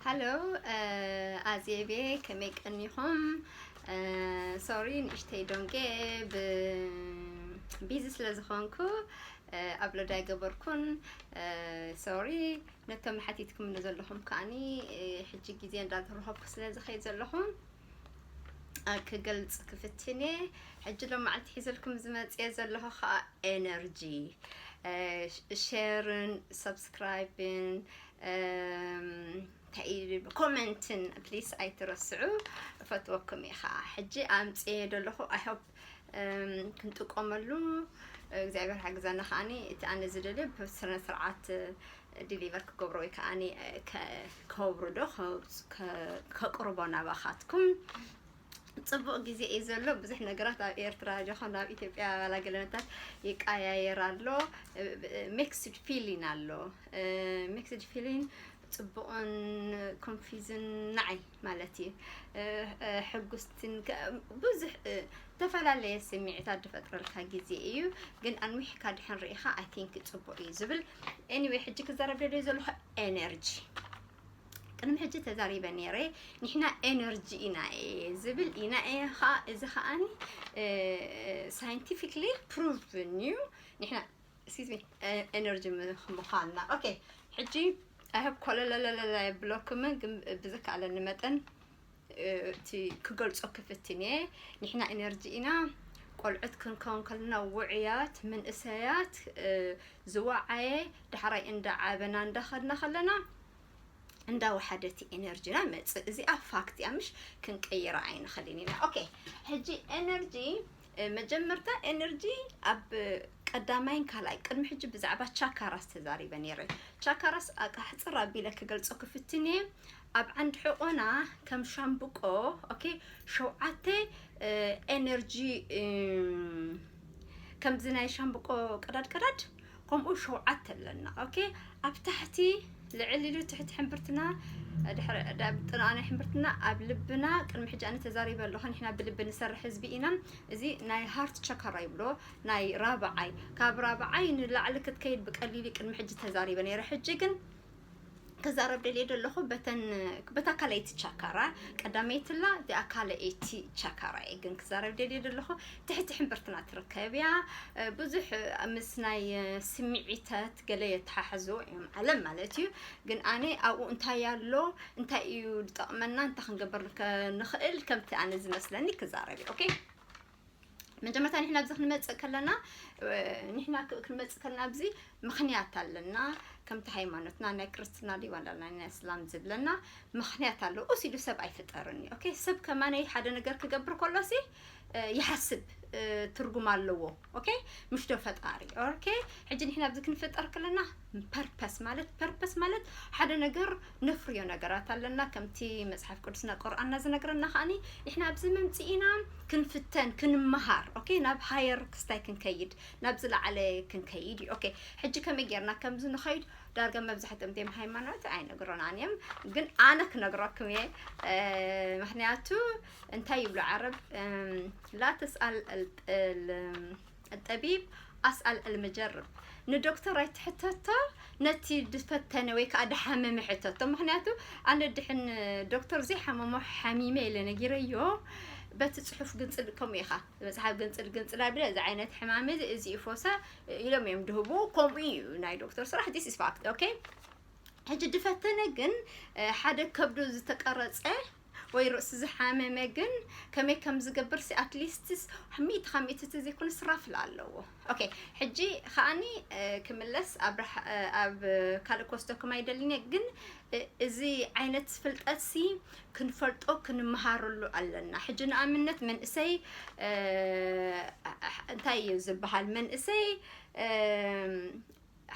ሃሎ፣ ኣዜቤ፣ ከመይ ቀኒኹም? ሶሪ፣ ንእሽተይ ዶንጌ ብ ቢዚ ስለ ዝኾንኩ ኣብሎድ ኣይገበርኩን። ሶሪ። ነቶም ሓቲትኩም ዘለኹም ከዓኒ ሕጂ ግዜ እንዳተረኸብኩ ስለ ዝኸይድ ዘለኹ ክገልጽ ክፍትኔ። ሕጂ ሎም መዓልቲ ሒዘልኩም ዝመጽየ ዘለኹ ከዓ ኤነርጂ፣ ሸርን ሰብስክራይብን ኮመንትን ፕሊስ ኣይትረስዑ። እፈትወኩም እየ ከዓ። ሕጂ ኣምፅየ ዘለኹ ኣይሆፕ ክንጥቀመሉ እግዚኣብሔር ሓግዛና። ከዓኒ እቲ ኣነ ዝደልዮ ብስነ ስርዓት ዲሊቨር ክገብሮ ወይ ከዓኒ ከውርዶ ከቅርቦ ናባኻትኩም። ጽቡቕ ግዜ እዩ ዘሎ። ብዙሕ ነገራት ኣብ ኤርትራ ጀኾን ኣብ ኢትዮጵያ ባላ ገለመታት ይቀያየር ኣሎ። ሚክስድ ፊሊን ኣሎ። ሚክስድ ፊሊን ጽቡቕን ኮንፊዝን ንዓይ ማለት እዩ። ሕጉስትን ብዙሕ ዝተፈላለየ ስምዒታት ዝፈጥረልካ ግዜ እዩ። ግን ኣንዊሕካ ድሕን ርኢኻ ኣይ ቲንክ ጽቡቕ እዩ ዝብል። ኤኒወይ ሕጂ ክዛረብ ደልዮ ዘለኹ ኤነርጂ ቅድሚ ሕጂ ተዛሪበ ነይረ። ንሕና ኤነርጂ ኢና እየ ዝብል ኢና እየ ኸዓ። እዚ ከዓኒ ሳይንቲፊክሊ ፕሩቭን እዩ። ንሕና ኤክስኪዝ ሚ ኤነርጂ ምዃንና። ኦኬ፣ ሕጂ ኣይሆፕ ኮለለለለለ የብለኩምን፣ ግን ብዝከኣለኒ መጠን እቲ ክገልጾ ክፍትን እየ። ንሕና ኤነርጂ ኢና። ቆልዑት ክንከውን ከለና ውዑያት፣ መንእሰያት፣ ዝወዓየ፣ ዳሕራይ እንዳዓበና እንዳኸድና ከለና እንዳወሓደቲ ኤነርጂና መጽእ። እዚኣ ፋክት እያ፣ ምሽ ክንቀይራ ኣይንኽልን ኢና። ኦኬ፣ ሕጂ ኤነርጂ መጀመርታ ኤነርጂ ኣብ ቀዳማይን ካልኣይ ቅድሚ ሕጂ ብዛዕባ ቻካራስ ተዛሪበ ነይረ። ቻካራስ ኣቃሕፅር ኣቢለ ክገልጾ ክፍትን እየ። ኣብ ዓንዲ ሕቆና ከም ሻምብቆ፣ ኦኬ፣ ሸውዓተ ኤነርጂ፣ ከምዚ ናይ ሻምብቆ ቀዳድ ቀዳድ ከምኡ ሸውዓተ ኣለና። ኦኬ፣ ኣብ ታሕቲ ልዕል ኢሉ ትሕቲ ሕምብርትና፣ ድሕሪ ጥንኣነ ሕምብርትና ኣብ ልብና። ቅድሚ ሕጂ ኣነ ተዛሪበ ኣለኹ፣ ንሕና ብልቢ ንሰርሕ ህዝቢ ኢና። እዚ ናይ ሃርት ቸከራ ይብሎ፣ ናይ ራብዓይ፣ ካብ ራብዓይ ንላዕሊ ክትከይድ ብቀሊሉ ቅድሚ ሕጂ ተዛሪበ ነይረ። ሕጂ ግን ክዛረብ ደልየ ዘለኹ በተን፣ በታ ካልኣይቲ ቻካራ፣ ቀዳመይትላ እዚኣ ካልኣይቲ ቻካራ እየ ግን ክዛረብ ደልየ ዘለኹ። ትሕቲ ሕምብርትና ትርከብ እያ። ብዙሕ ምስ ናይ ስምዒታት ገለ የተሓሕዝዎ እዮም ዓለም ማለት እዩ። ግን ኣነ ኣብኡ እንታይ ኣሎ፣ እንታይ እዩ ዝጠቕመና፣ እንታይ ክንገብር ንኸ-፣ ንኽእል፣ ከምቲ ኣነ ዝመስለኒ ክዛረብ እየ። ኦኬ? መጀመርታ ንሕና ኣብዚ ክንመጽእ ከለና፣ ንሕና ክ-፣ ክንመጽእ ከለና ኣብዚ ምኽንያት ኣለና። ከምቲ ሃይማኖትና ናይ ክርስትና ድዩ ዋላ ናይ እስላም ዝብለና ምኽንያት ኣሎ። ኡስ ኢሉ ሰብ ኣይፍጠርን እዩ። ኦኬ፣ ሰብ ከማነይ ሓደ ነገር ክገብር ከሎሲ ይሓስብ፣ ትርጉም ኣለዎ። ኦኬ፣ ምሽ ዶ ፈጣሪ። ኦኬ፣ ሕጂ ንሕና ኣብዚ ክንፍጠር ከለና ፐርፐስ ማለት፣ ፐርፐስ ማለት ሓደ ነገር ነፍርዮ ነገራት ኣለና። ከምቲ መጽሓፍ ቅዱስና ቁርኣንና ዝነግረና ከኣኒ ንሕና ኣብዚ መምጽኢና ክንፍተን፣ ክንመሃር፣ ኦኬ፣ ናብ ሃየር ክስታይ ክንከይድ፣ ናብ ዝለዓለ ክንከይድ እዩ። ኦኬ፣ ሕጂ ከመይ ጌርና ከምዚ ንኸይድ ዳርጋ መብዛሕትኦም እቶም ሃይማኖት ኣይነግሮናን እዮም፣ ግን ኣነ ክነግረኩም እየ። ምኽንያቱ እንታይ ይብሉ ዓረብ፣ ላ ተስኣል ጠቢብ ኣስኣል ኣልመጀርብ። ንዶክተር ኣይትሕተቶ፣ ነቲ ዝፈተነ ወይ ከዓ ድሓመመ ሕተቶ። ምኽንያቱ ኣነ ድሕን ዶክተር ዘይሓመሞ ሓሚመ ኢለ ነጊረዮ። በቲ ፅሑፍ ግንፅል ከምኡ ኢኻ፣ መፅሓፍ ግንፅል ግንፅል ኣብለ እዚ ዓይነት ሕማም እዚ እዚ ይፎሰ ኢሎም እዮም ድህቡ። ከምኡ እዩ ናይ ዶክተር ስራሕ። This is fact, okay? ሕጂ ድፈተነ ግን ሓደ ከብዱ ዝተቀረፀ ወይ ርእሱ ዝሓመመ ግን ከመይ ከም ዝገብር ሲ ኣትሊስትስ ሚእቲ ካብ ሚእቲ ዘይኮነ ስራፍል ኣለዎ። ኦኬ፣ ሕጂ ከዓኒ ክምለስ ኣብ ካልእ ኮስቶ ክማይ ደሊነ ግን እዚ ዓይነት ፍልጠት ሲ ክንፈልጦ ክንመሃረሉ ኣለና። ሕጂ ንኣብነት መንእሰይ እንታይ እዩ ዝበሃል? መንእሰይ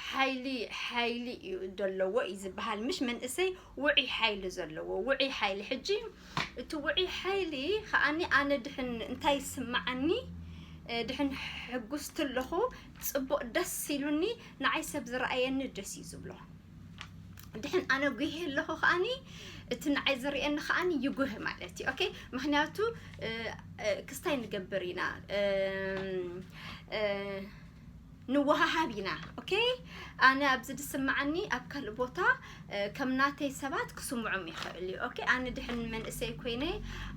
ሓይሊ ሓይሊ እዩ ዘለዎ እዩ ዝበሃል። ምሽ መንእሰይ ውዒ ሓይሊ ዘለዎ፣ ውዒ ሓይሊ። ሕጂ እቲ ውዒ ሓይሊ ከዓኒ ኣነ ድሕን እንታይ ይስምዓኒ፣ ድሕን ሕጉስቲ ኣለኹ፣ ጽቡቕ ደስ ኢሉኒ፣ ንዓይ ሰብ ዝረኣየኒ ደስ እዩ ዝብሎ። ድሕን ኣነ ጉሄ ኣለኹ ከዓኒ እቲ ንዓይ ዝርእየኒ ከዓኒ ይጉህ ማለት እዩ። ኦኬ፣ ምኽንያቱ ክስታይ ንገብር ኢና። ንወሃሃብ ኢና። ኦኬ፣ ኣነ ኣብዚ ዝስምዓኒ ኣብ ካልእ ቦታ ከም ናተይ ሰባት ክስምዖም ይኽእል እዩ። ኦኬ፣ ኣነ ድሕን መንእሰይ ኮይነ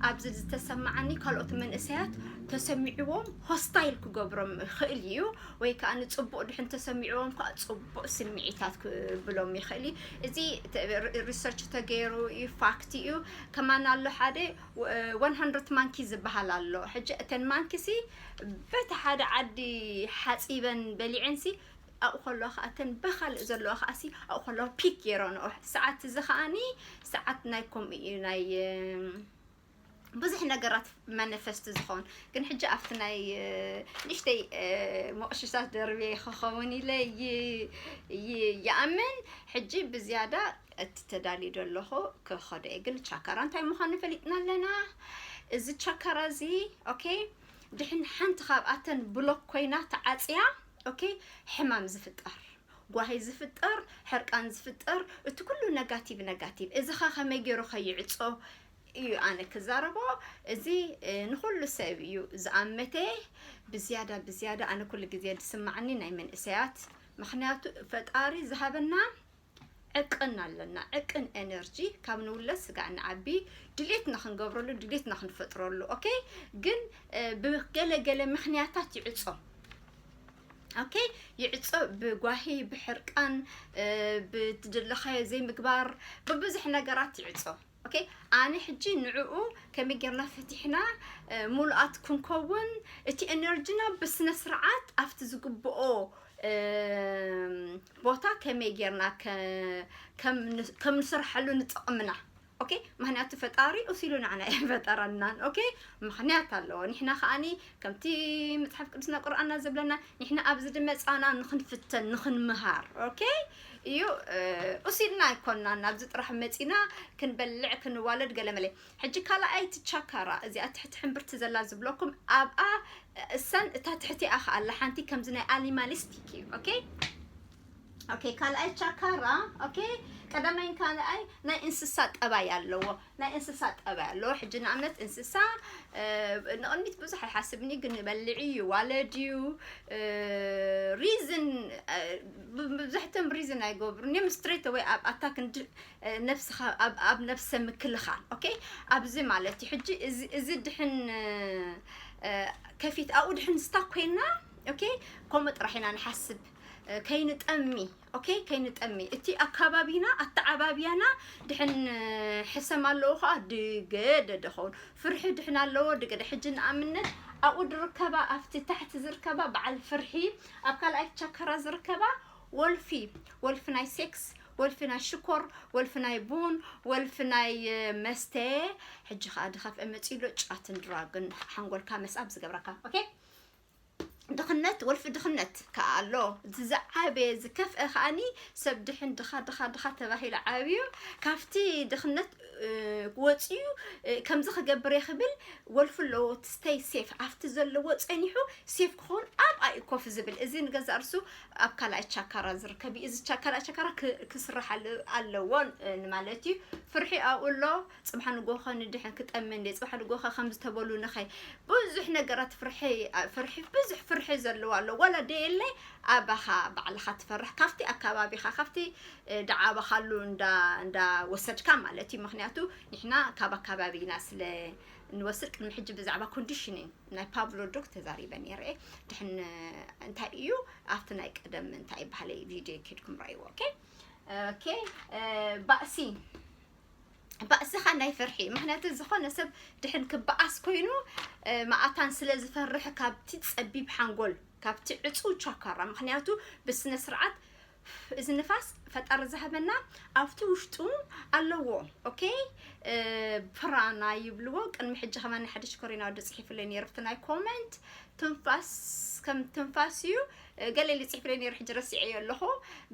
ኣብዚ ዝተሰምዓኒ ካልኦት መንእሰያት ተሰሚዕዎም ሆስታይል ክገብሮም ይኽእል እዩ፣ ወይ ከዓ ንፅቡቕ ድሕን ተሰሚዕዎም ከዓ ፅቡቕ ስምዒታት ክብሎም ይኽእል እዩ። እዚ ሪሰርች ተገይሩ እዩ፣ ፋክት እዩ። ከማን ኣሎ ሓደ ዋን ሃንድረድ ማንኪ ዝበሃል ኣሎ። ሕጂ እተን ማንኪ ሲ በቲ ሓደ ዓዲ ሓፂበን በሊዐን ሲ ኣብኡ ከለዋ ከዓ እተን በካልእ ዘለዋ ከዓ ሲ ኣብኡ ከለዋ ፒክ ገይረንኦ። ሰዓት እዚ ከዓኒ ሰዓት ናይ ከምኡ እዩ ናይ ብዙሕ ነገራት ማኒፈስት ዝኸውን። ግን ሕጂ ኣብቲ ናይ ንእሽተይ መቕሽሻት ደርቤ ክኸውን ኢለ ይኣምን። ሕጂ ብዝያዳ እቲ ተዳልዩ ዘለኹ ክኸዶ እየ። ግን ቻካራ እንታይ ምዃኑ ፈሊጥና ኣለና። እዚ ቻካራ እዚ ኦኬ፣ ድሕን ሓንቲ ካብኣተን ብሎክ ኮይና ተዓፅያ ኦኬ፣ ሕማም ዝፍጠር፣ ጓሂ ዝፍጠር፣ ሕርቃን ዝፍጠር፣ እቲ ኩሉ ነጋቲቭ ነጋቲቭ። እዚ ኸ ከመይ ገይሩ ከይዕፆ እዩ ኣነ ክዛረቦ። እዚ ንኩሉ ሰብ እዩ ዝኣመተ። ብዝያዳ ብዝያዳ ኣነ ኩሉ ግዜ ዝስማዓኒ ናይ መንእሰያት፣ ምክንያቱ ፈጣሪ ዝሃበና ዕቅን ኣለና፣ ዕቅን ኤነርጂ ካብ ንውለድ ስጋዕ ንዓቢ ድሌትና ክንገብረሉ ድሌትና ክንፈጥረሉ። ኦኬ፣ ግን ብገለገለ ምክንያታት ይዕፆ። ኦኬ፣ ይዕፆ ብጓሂ፣ ብሕርቃን፣ ብትደለኻዮ ዘይምግባር፣ ብብዙሕ ነገራት ይዕፆ። ኦኬ፣ ኣነ ሕጂ ንዕኡ ከመይ ጌርና ፈቲሕና ሙሉኣት ክንከውን፣ እቲ ኤነርጂና ብስነ ስርዓት ኣብቲ ዝግብኦ ቦታ ከመይ ጌርና ከም ንሰርሐሉ ንጠቕምና። ኦኬ፣ ምክንያቱ ፈጣሪ ኡሲሉ ንዓና ኣይፈጠረናን። ኦኬ፣ ምክንያት ኣለዎ። ንሕና ከዓኒ ከምቲ መፅሓፍ ቅዱስና ቁርኣንና ዝብለና፣ ንሕና ኣብዚ ድመፃና ንክንፍተን ንክንምሃር። ኦኬ እዩ። ኡሲልና ኣይኮንናን ኣብዚ ጥራሕ መፂና ክንበልዕ ክንዋለድ ገለመለ። ሕጂ ካልኣይቲ ቻካራ እዚኣ ትሕቲ ሕምብርቲ ዘላ ዝብለኩም ኣብኣ እሰን እታ ትሕቲኣ ከኣላ ሓንቲ ከምዚ ናይ ኣኒማሊስቲክ እዩ። ኦኬ ኦኬ፣ ካልኣይ ቻካራ። ኦኬ፣ ቀዳማይን ካልኣይ ናይ እንስሳ ጠባይ ኣለዎ። ናይ እንስሳ ጠባይ ኣለዎ። ሕጂ ንኣብነት እንስሳ ንቕድሚት ብዙሕ ኣይሓስብን እዩ፣ ግን ይበልዕ እዩ፣ ይዋለድ እዩ። ሪዝን፣ መብዛሕትኦም ሪዝን ኣይገብሩን እዮም። ስትሬት ወይ ኣብ ኣታክ ነብስኻ ኣብ ነብሰ ምክልኻል። ኦኬ፣ ኣብዚ ማለት እዩ። ሕጂ እዚ ድሕን ከፊት ኣብኡ ድሕን ስታክ ኮይና፣ ኦኬ፣ ከምኡ ጥራሕ ኢና ንሓስብ። ከይንጠሚ፣ ኦኬ፣ ከይንጠሚ። እቲ ኣካባቢና ኣተዓባብያና ድሕን ሕሰም ኣለዎ ከዓ ድገደደ ኸውን። ፍርሒ ድሕን ኣለዎ ድገደ። ሕጂ ንኣብነት ኣብኡ ድርከባ ኣብቲ ታሕቲ ዝርከባ በዓል ፍርሒ፣ ኣብ ካልኣይ ቻካራ ዝርከባ ወልፊ፣ ወልፊ ናይ ሴክስ፣ ወልፊ ናይ ሽኮር፣ ወልፊ ናይ ቡን፣ ወልፊ ናይ መስተ። ሕጂ ከዓ ድኸፍአ መፂኡ ኣሎ ጫትን ድራግን ሓንጎልካ መስኣብ ዝገብረካ። ኦኬ፣ ድኽነት፣ ወልፊ ድኽነት ከዓ ኣሎ። ዝዓበየ ዝከፍአ ከዓኒ ሰብ ድሕን ድኻ ድኻ ድኻ ተባሂሉ ዓብዩ ካብቲ ድኽነት ወፅዩ ከምዚ ክገብር እየ ክብል ወልፊ ኣለዎ። ስቴይ ሴፍ፣ ኣብቲ ዘለዎ ፀኒሑ ሴፍ ክኸውን ኣብኣ እዩ ኮፍ ዝብል። እዚ ንገዛእ ርሱ ኣብ ካልኣይ ቻካራ ዝርከብ እዩ። እዚ ካልኣይ ቻካራ ክስራሕ ኣለዎ ንማለት እዩ። ፍርሒ ኣብኡ ኣሎ። ፅባሕ ንጎኸ ንድሕን ክጠምን ደ ፅባሕ ንጎኸ ከም ዝተበሉ ንኸይ ብዙሕ ነገራት ፍርሒ፣ ፍርሒ፣ ብዙሕ ፍርሒ ዘለዎ ኣሎ። ዋላ ደየለ ኣባኻ ባዕልኻ ትፈርሕ፣ ካብቲ ኣካባቢኻ፣ ካብቲ ድዓባኻሉ እንዳወሰድካ ማለት እዩ። ምክንያቱ ንሕና ካብ ኣካባቢና ስለ ንወስድ፣ ቅድሚ ሕጂ ብዛዕባ ኮንዲሽኒንግ ናይ ፓብሎ ዶክ ተዛሪበ ነይረ። ድሕን እንታይ እዩ ኣብቲ ናይ ቀደም እንታይ ይበሃል ቪድዮ ኬድኩም ራእይዎ። ኦኬ ኦኬ። ባእሲ ባእስኻ ናይ ፍርሒ። ምክንያቱ ዝኾነ ሰብ ድሕን ክበኣስ ኮይኑ መኣታን ስለ ዝፈርሕ ካብቲ ፀቢብ ሓንጎል፣ ካብቲ ዕፁ ቻካራ። ምክንያቱ ብስነ ስርዓት እዚ ንፋስ ፈጣሪ ዝሃበና ኣብቲ ውሽጡ ኣለዎ። ኦኬ፣ ፕራና ይብልዎ። ቅድሚ ሕጂ ከማን ሓድሽ ኮሪና ወዲ ፅሒፍለይ ነይሩ ኣብቲ ናይ ኮመንት፣ ትንፋስ ከም ትንፋስ እዩ። ገለ ኢሉ ፅሒፍለይ ነይሩ፣ ሕጂ ረሲዐዮ ኣለኹ።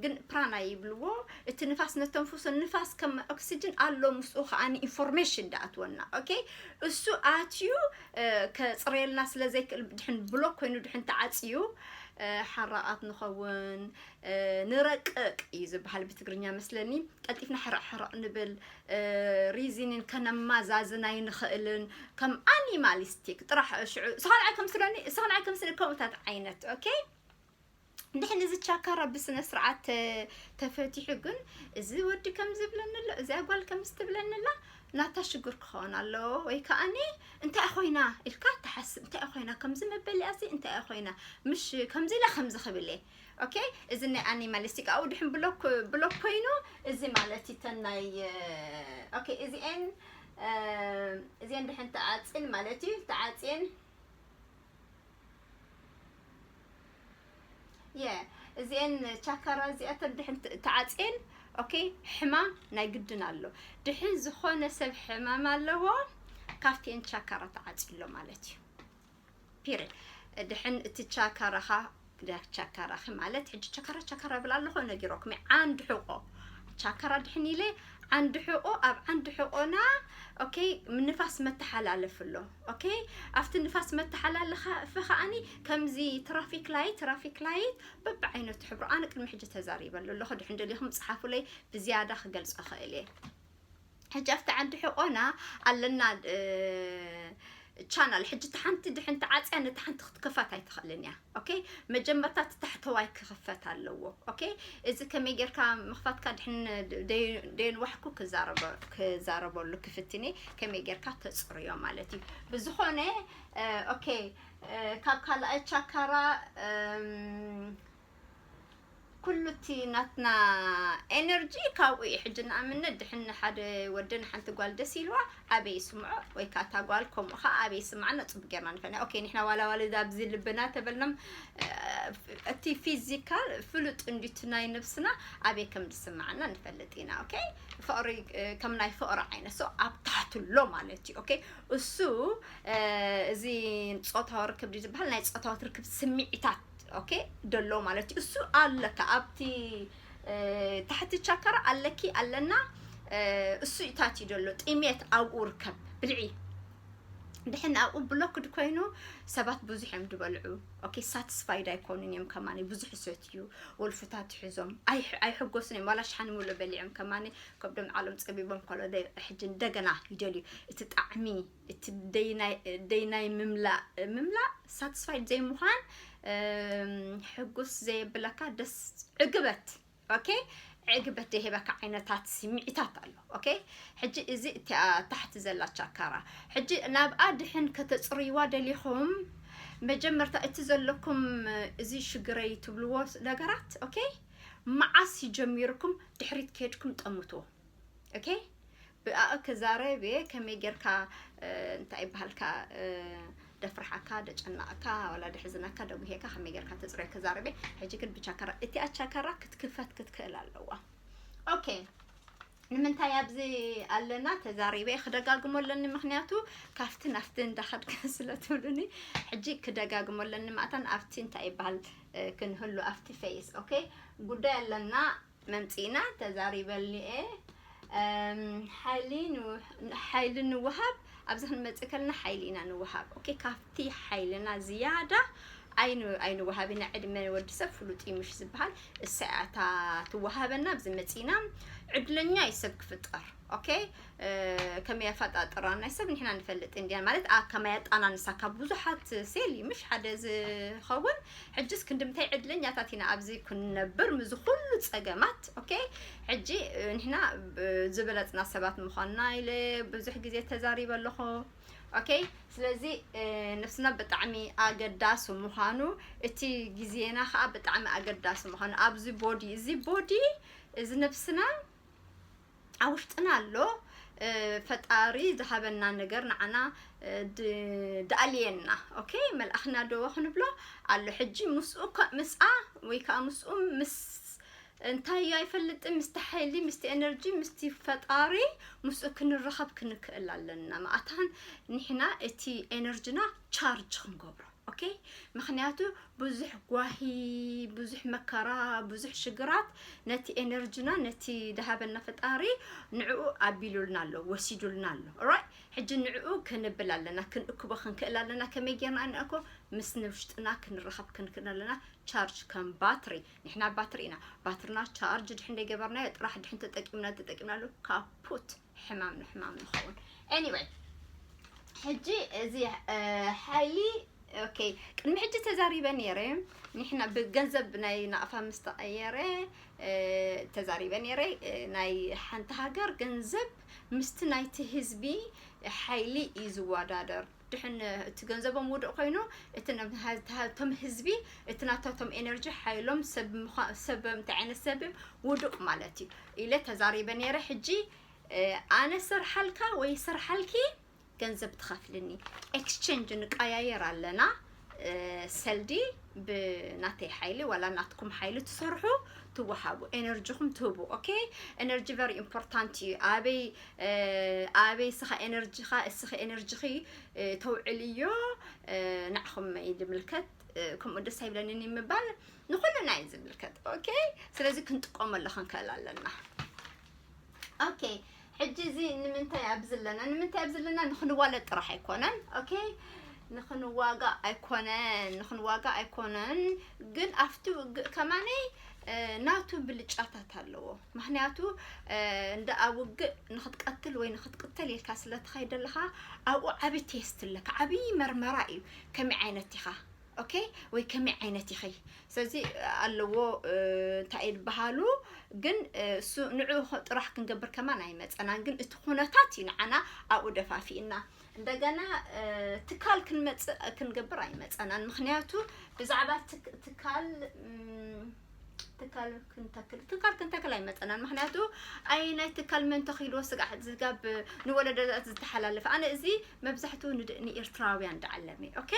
ግን ፕራና ይብልዎ። እቲ ንፋስ ነተንፍሶ፣ ንፋስ ከም ኦክሲጅን ኣሎ፣ ምስኡ ከዓኒ ኢንፎርሜሽን ዳኣትወና። ኦኬ፣ እሱ ኣትዩ ከፅረየልና ስለ ዘይክእል ድሕን ብሎክ ኮይኑ ድሕን ተዓፅዩ ሓራቓት ንኸውን፣ ንረቅቅ እዩ ዝበሃል ብትግርኛ መስለኒ። ቀልጢፍና ሕርቕ ሕርቕ ንብል፣ ሪዝንን ከነማዛዝን ኣይንኽእልን። ከም ኣኒማሊስቲክ ጥራሕ ሽዑ፣ እስኻ ንዓይ ከምስለኒ፣ እስኻ ንዓይ ከምስለኒ ከምኡታት ዓይነት። ኦኬ፣ እንድሕን እዚ ቻካራ ብስነ ስርዓት ተ- ተፈቲሑ ግን፣ እዚ ወዲ ከም ዝብለኒ ኣሎ፣ እዚኣ ጓል ከም ዝትብለኒ ኣላ፣ ናታ ሽግር ክኸውን ኣለዎ። ወይ ከዓኒ እንታይ ኮይና ኢልካ ትሓስብ። እንታይ ኮይና ከምዚ መበሊኣሲ እንታይ ኮይና፣ ምሽ ከምዚ ኢላ ከምዚ ክብል እየ። ኦኬ፣ እዚ ናይ ኣኒማሊስቲክ ኣብኡ ድሕን ብሎክ ብሎክ ኮይኑ፣ እዚ ማለት እዩ ተናይ። ኦኬ፣ እዚኤን እዚኤን ድሕን ተዓፅን ማለት እዩ። ተዓፅን የ እዚኤን ቻካራ እዚኣተን ድሕን ት- ተዓፅየን። ኦኬ፣ ሕማም ናይ ግድን ኣሎ። ድሕን ዝኾነ ሰብ ሕማም ኣለዎ፣ ካብቲኤን ቻካራ ተዓፅሎ ማለት እዩ። ፒሪድ። ድሕን እቲ ቻካራኻ ዳ- ቻካራኺ ማለት ሕጂ ቻካራ ቻካራ ብል ኣለኹ ነጊሮኩም፣ ዓንድ ሕቆ ቻካራ ድሕን ኢለ ዓንዲ ሕቆ ኣብ ዓንዲ ሕቆና። ኦኬ፣ ንፋስ መተሓላለፍ ኣሎ። ኦኬ፣ ኣብቲ ንፋስ መተሓላለፊ ከዓኒ ከምዚ ትራፊክ ላይት ትራፊክ ላይት በብዓይነቱ ሕብሩ። ኣነ ቅድሚ ሕጂ ተዛሪበሉ ኣለኹ፣ ድሕን ደሊኹም ጸሓፉለይ፣ ብዝያዳ ክገልጾ ክእል እየ። ሕጂ ኣብቲ ዓንዲ ሕቆና ኣለና ቻናል። ሕጂ እቲ ሓንቲ ድሕን ተዓፅያ ነቲ ሓንቲ ክትከፋት ኣይትኽእልን እያ። ኦኬ፣ መጀመርታ እቲ ታሕተዋይ ክኽፈት ኣለዎ። ኦኬ፣ እዚ ከመይ ጌርካ ምኽፋትካ ድሕን ደይ- ደይንዋሕኩ ክዛረበ- ክዛረበሉ ክፍትኔ ከመይ ጌርካ ተፅርዮ ማለት እዩ። ብዝኾነ ኦኬ፣ ካብ ካልኣይ ቻካራ ኩሉ እቲ ናትና ኤነርጂ ካብኡ እዩ። ሕጂ ንኣብነት ድሕን ሓደ ወዲ ንሓንቲ ጓል ደስ ኢልዋ ኣበይ ይስምዖ፣ ወይ ከዓ እታ ጓል ከምኡ ከዓ ኣበይ ይስምዓና፣ ፅቡቅ ጌርና ንፈልጥ። ኦኬ፣ ንሕና ዋላ ዋላ ኣብዚ ልብና ተበልናም እቲ ፊዚካል ፍሉጥ እንዲቱ ናይ ነብስና ኣበይ ከም ዝስምዓና ንፈልጥ ኢና። ኦኬ፣ ፍቅሪ ከም ናይ ፍቅሪ ዓይነት ሰው ኣብ ታሕትሎ ማለት እዩ። ኦኬ፣ እሱ እዚ ፆታዊ ርክብ ዝበሃል ናይ ፆታዊ ርክብ ስምዒታት ኦኬ ደሎ ማለት እዩ። እሱ ኣለካ ኣብቲ ታሕቲ ቻካራ ኣለኪ ኣለና። እሱ ይታት እዩ ደሎ ጥሜት ኣብኡ ርከብ ብልዒ። ድሕን ኣብኡ ብሎክድ ኮይኑ ሰባት ብዙሕ እዮም ዝበልዑ። ኦኬ፣ ሳትስፋይድ ኣይኮኑን እዮም ከማኒ፣ ብዙሕ ሰት እዩ ወልፍታት ሒዞም ኣይሕጎስን እዮም። ዋላ ሽሓን ሙሉእ በሊዖም ከማኒ ከብዶም ዓሎም ፀቢቦም ከሎ ሕጂ እንደገና ይደልዩ። እቲ ጣዕሚ እቲ ደይናይ ምምላእ ምምላእ ሳትስፋይድ ዘይምዃን ሕጉስ ዘየብለካ ደስ ዕግበት። ኦኬ፣ ዕግበት ዘይህበካ ዓይነታት ስምዒታት ኣሎ። ኦኬ፣ ሕጂ እዚ እቲኣ ታሕቲ ዘላ ቻካራ ሕጂ ናብኣ ድሕን ከተፅርይዋ ደሊኹም መጀመርታ እቲ ዘለኩም እዚ ሽግረይ ትብልዎ ነገራት ኦኬ፣ መዓስ ይጀሚርኩም ድሕሪት ከድኩም ጠምትዎ። ኦኬ፣ ብኣእ ክዛረብ እየ ከመይ ጌርካ እንታይ ይበሃልካ ደፍርሓካ ደጨናቕካ ዋላ ደሕዝነካ ደጉሄካ ከመይ ጌርካ ተፅርዮ ክዛረብ እየ። ሕጂ ግን ብቻካራ እቲኣ ቻካራ ክትክፈት ክትክእል ኣለዋ። ኦኬ፣ ንምንታይ ኣብዚ ኣለና ተዛሪበ ክደጋግሞ ኣለኒ፣ ምክንያቱ ካብቲ ናፍቲ እንዳኸድከ ስለ ትብሉኒ ሕጂ ክደጋግሞ ኣለኒ። ማእታን ኣብቲ እንታይ ይበሃል ክንህሉ ኣብቲ ፌስ ኦኬ ጉዳይ ኣለና። መምፂእና ተዛሪበልኒ እየ። ሓይሊ ንውሃብ ኣብዚ ክንመፅእ ከለና ሓይሊ ኢና ንውሃብ። ኦኬ፣ ካብቲ ሓይልና ዝያዳ ኣይንውሃብ ኢና። ዕድመ ወዲ ሰብ ፍሉጥ እዩ ምሽ ዝበሃል። እሳ እያ እታ ትወሃበና። ኣብዚ መፂእና ዕድለኛ እዩ ሰብ ክፍጠር። ኦኬ፣ ከመይ ኣፈጣጥራ ናይ ሰብ ንሕና ንፈልጥ እንዲያ ማለት ከመይ ኣጣናንሳ ካብ ብዙሓት ሴል ምሽ ሓደ ዝኸውን። ሕጅስ ክንድምታይ ዕድለኛታት ኢና ኣብዚ ክንነብር ምዚ ኩሉ ፀገማት። ኦኬ፣ ሕጂ ንሕና ዝበለፅና ሰባት ምዃንና ኢለ ብዙሕ ግዜ ተዛሪበ ኣለኹ። ኦኬ፣ ስለዚ ነብስና ብጣዕሚ ኣገዳሲ ምዃኑ እቲ ግዜና ከዓ ብጣዕሚ ኣገዳሲ ምዃኑ ኣብዚ ቦዲ እዚ ቦዲ እዚ ነብስና ኣብ ውሽጥና ኣሎ። ፈጣሪ ዝሃበና ነገር ንዓና ድኣልየና። ኦኬ፣ መልኣኽና ዶ ክንብሎ ኣሎ። ሕጂ ምስኡ ምስኣ ወይ ከዓ ምስኡ ምስ እንታይ ኣይፈልጥን ምስቲ ሓይሊ ምስቲ ኤነርጂ ምስቲ ፈጣሪ ምስኡ ክንረኸብ ክንክእል ኣለና። ማእታን ንሕና እቲ ኤነርጂና ቻርጅ ክንገብሮ ኦኬ፣ ምክንያቱ ብዙሕ ጓሂ ብዙሕ መከራ ብዙሕ ሽግራት ነቲ ኤነርጂና ነቲ ድሃበና ፈጣሪ ንዕኡ ኣቢሉልና ኣሎ ወሲዱልና ኣሎ። ኦራይ፣ ሕጂ ንዕኡ ክንብል ኣለና ክንእክቦ ክንክእል ኣለና። ከመይ ጌርና ንእኮ ምስ ንውሽጥና ክንረኸብ ክንክእል ኣለና። ቻርጅ ከም ባትሪ ንሕና ባትሪ ኢና። ባትርና ቻርጅ ድሕን ደይገበርናዮ ጥራሕ ድሕን ተጠቂምና ተጠቂምናሉ ካፑት ሕማም ንሕማም ንኸውን። ኤኒወይ፣ ሕጂ እዚ ሓይሊ ኦኬ፣ ቅድሚ ሕጂ ተዛሪበ ነይረ። ንሕና ብገንዘብ ናይ ናቕፋ ምስ ተቐየረ፣ እ፣ ተዛሪበ ነይረ። እ፣ ናይ ሓንቲ ሃገር ገንዘብ ምስቲ ናይቲ ህዝቢ ሓይሊ እዩ ዝወዳደር። ድሕን እቲ ገንዘቦም ውዱእ ኮይኑ፣ እቲ ነ-፣ እቶም ህዝቢ፣ እቲ ናታቶም ኤነርጂ ሓይሎም ሰብ ምዃ-፣ ሰብ እንታይ ዓይነት ሰብ እዮም? ውዱእ ማለት እዩ ኢለ ተዛሪበ ነይረ። ሕጂ፣ እ፣ ኣነ ሰርሓልካ ወይ ሰርሓልኪ ገንዘብ ትኸፍልኒ፣ ኤክስቼንጅ ንቀያየር ኣለና። እ፣ ሰልዲ ብናተይ ሓይሊ ዋላ ናትኩም ሓይሊ ትሰርሑ፣ ትወሃቡ፣ ኤነርጂኹም ትህቡ። ኦኬ፣ ኤነርጂ ቨሪ ኢምፖርታንት እዩ። ኣበይ፣ እ፣ ኣበይ እስኻ ኤነርጂኻ፣ እስኺ ኤነርጂኺ፣ እ፣ ተውዕልዮ፣ እ፣ ንዓኹም እዩ ዝምልከት። እ፣ ከምኡ ደስ ኣይብለንን እዩ ምባል፣ ንኹልና እዩ ዝምልከት። ኦኬ፣ ስለዚ ክንጥቀመሉ ክንክእል ኣለና። ኦኬ፣ ሕጂ እዚ ንምንታይ ኣብዚ ኣለና? ንምንታይ ኣብዚ ኣለና? ንኽንዋለድ ጥራሕ ኣይኮነን። ኦኬ፣ ንኽንዋጋእ ኣይኮነን፣ ንኽንዋጋእ ኣይኮነን። ግን ኣብቲ ውግእ ከማነይ፣ እ፣ ናቱ ብልጫታት ኣለዎ። ምኽንያቱ፣ እ፣ እንደ ኣብ ውግእ ንኽትቀትል ወይ ንኽትቅተል ኢልካ ስለ ትኸይድ ኣለኻ፣ ኣብኡ ዓቢ ቴስት ኣለካ፣ ዓቢ መርመራ እዩ። ከመይ ዓይነት ኢኻ? ኦኬ፣ ወይ ከመይ ዓይነት ኢኺ? ስለዚ ኣለዎ፣ እ፣ እንታይ ይበሃሉ? ግን፣ እ፣ እሱ ንዑ ጥራሕ ክንገብር ከማን ኣይመጸናን። ግን እቲ ኩነታት እዩ ንዓና ኣብኡ ደፋፊእና። እንደገና፣ እ፣ ትካል ክንመጽእ ክንገብር ኣይመጸናን። ምኽንያቱ ብዛዕባ ትክ-፣ ትካል፣ እም፣ ትካል ክንተክል፣ ትካል ክንተክል ኣይመጸናን። ምኽንያቱ ኣይ ናይ ትካል መን ተኺልዎ ስጋዕ ዝጋብ ንወለዶታት ዝተሓላለፈ። ኣነ እዚ መብዛሕትኡ ንድ-፣ ንኤርትራውያን ዝዓለመ። ኦኬ?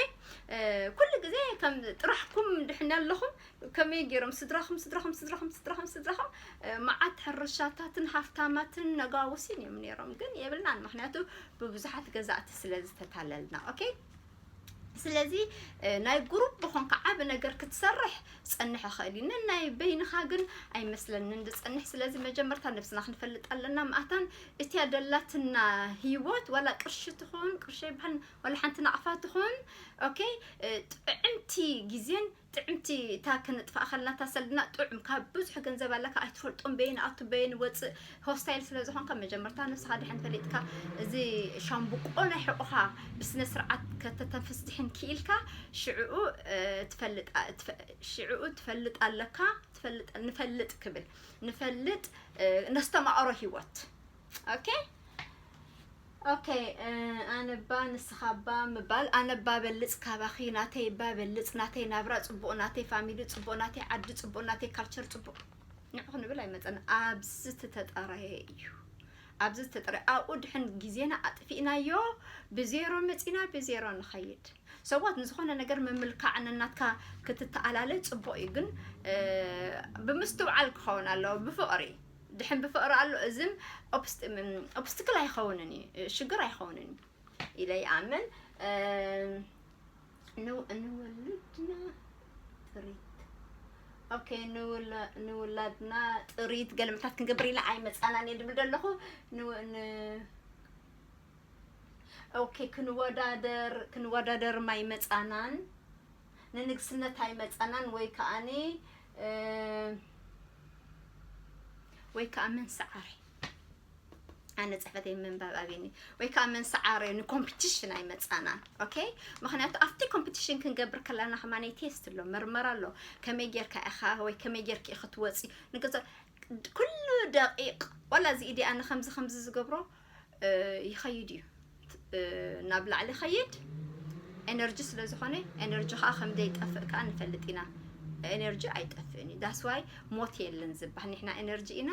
እ፣ ኩሉ ግዜ ከም ጥራሕኩም ድሕን ኣለኹም፣ ከመይ ገይሮም ስድራኹም፣ ስድራኹም፣ ስድራኹም፣ ስድራኹም፣ ስድራኹም፣ እ፣ መዓት ሕርሻታትን ሃፍታማትን ነጋውሲን እዮም ነይሮም። ግን የብልናን፣ ምኽንያቱ ብብዙሓት ገዛእቲ ስለ ዝተታለልና። ኦኬ? ስለዚ፣ እ፣ ናይ ግሩፕ ብኾንካ ዓቢ ነገር ክትሰርሕ ጸንሕ ይኽእል እዩ። ነናይ በይንኻ ግን ኣይመስለንን ዝጸንሕ። ስለዚ መጀመርታ ነብስና ክንፈልጥ ኣለና። ምኣታን እቲያ ደላትና ህይወት፣ ዋላ ቅርሺ ትኹን፣ ቅርሺ ይበሃል፣ ዋላ ሓንቲ ናቕፋ ትኹን፣ ኦኬ፣ እ፣ ጥዕምቲ ግዜን ጥዕምቲ እታ ክንጥፋእ ከለና እታ ሰልድና ጥዑም ካብ ብዙሕ ገንዘብ ኣለካ ኣይትፈልጦም በየን ኣቱ በየን ወፅእ ሆስታይል ስለ ዝኾንካ መጀመርታ ነብስኻ ድሕን ፈሊጥካ እዚ ሻምብቆ ናይ ሕቑኻ ብስነ ስርዓት ከተተንፍስ ድሕን ክኢልካ ሽዕኡ እ፣ ትፈልጥ እ፣ ትፈ-፣ ሽዕኡ ትፈልጥ ኣለካ ትፈልጥ ንፈልጥ ክብል ንፈልጥ እ፣ ነስተማቕሮ ህይወት ኦኬ ኦኬ እ፣ ኣነባ ንስኻባ ምባል ኣነባ በልጽ ካባኺ ናተይባ በልጽ ናተይ ናብራ ጽቡቕ ናተይ ፋሚሊ ጽቡቕ ናተይ ዓዲ ጽቡቕ ናተይ ካልቸር ጽቡቕ ንዑ ክንብል ኣይመጸና ኣብዚ ዝተጠረየ እዩ ኣብዚ ዝተጠረየ ኣብኡ ድሕን ግዜና ኣጥፊእናዮ ብዜሮ መጺና ብዜሮ ንኸይድ ሰዋት ንዝኾነ ነገር ምምልካዕ ነናትካ ክትተኣላለ ጽቡቕ እዩ ግን እ፣ ብምስትውዓል ክኸውን ኣለዎ ብፍቕሪ ድሕን ብፍቕሪ ኣሎ እዝም ኦብስትክል ኣይኸውንን እዩ ሽግር ኣይኸውንን እዩ ኢለ ይኣምን ንወልድና ጥሪት ኦኬ ንውላድና ጥሪት ገልምታት ክንገብር ኢለ ኣይመፃናን እየ ድብል ዘለኹ ኦኬ ክንወዳደር ክንወዳደር ኣይመፃናን ንንግስነት ኣይመፃናን ወይ ከዓኒ ወይ ከዓ መንሰዓሪ ኣነ ፅሕፈተይ ምንባብ ኣብኒ ወይ ከዓ መንሰዓሪ ንኮምፒቲሽን ኣይመፃናን ኦኬ ምክንያቱ ኣብቲ ኮምፒቲሽን ክንገብር ከለና ከማነይ ቴስት ኣሎ መርመራ ኣሎ ከመይ ጌርካ ኢኻ ወይ ከመይ ጌርክ ክትወፂ ንገዛ ኩሉ ደቂቕ ዋላ እዚ ኢዲ ኣነ ከምዚ ከምዚ ዝገብሮ ይኸይድ እዩ ናብ ላዕሊ ኸይድ ኤነርጂ ስለ ዝኾነ ኤነርጂ ከዓ ከም ዘይጠፍእ ከዓ ንፈልጥ ኢና ኤነርጂ ኣይጠፍእን እዩ that's why ሞት የለን ዝበሃል ንሕና ኤነርጂ ኢና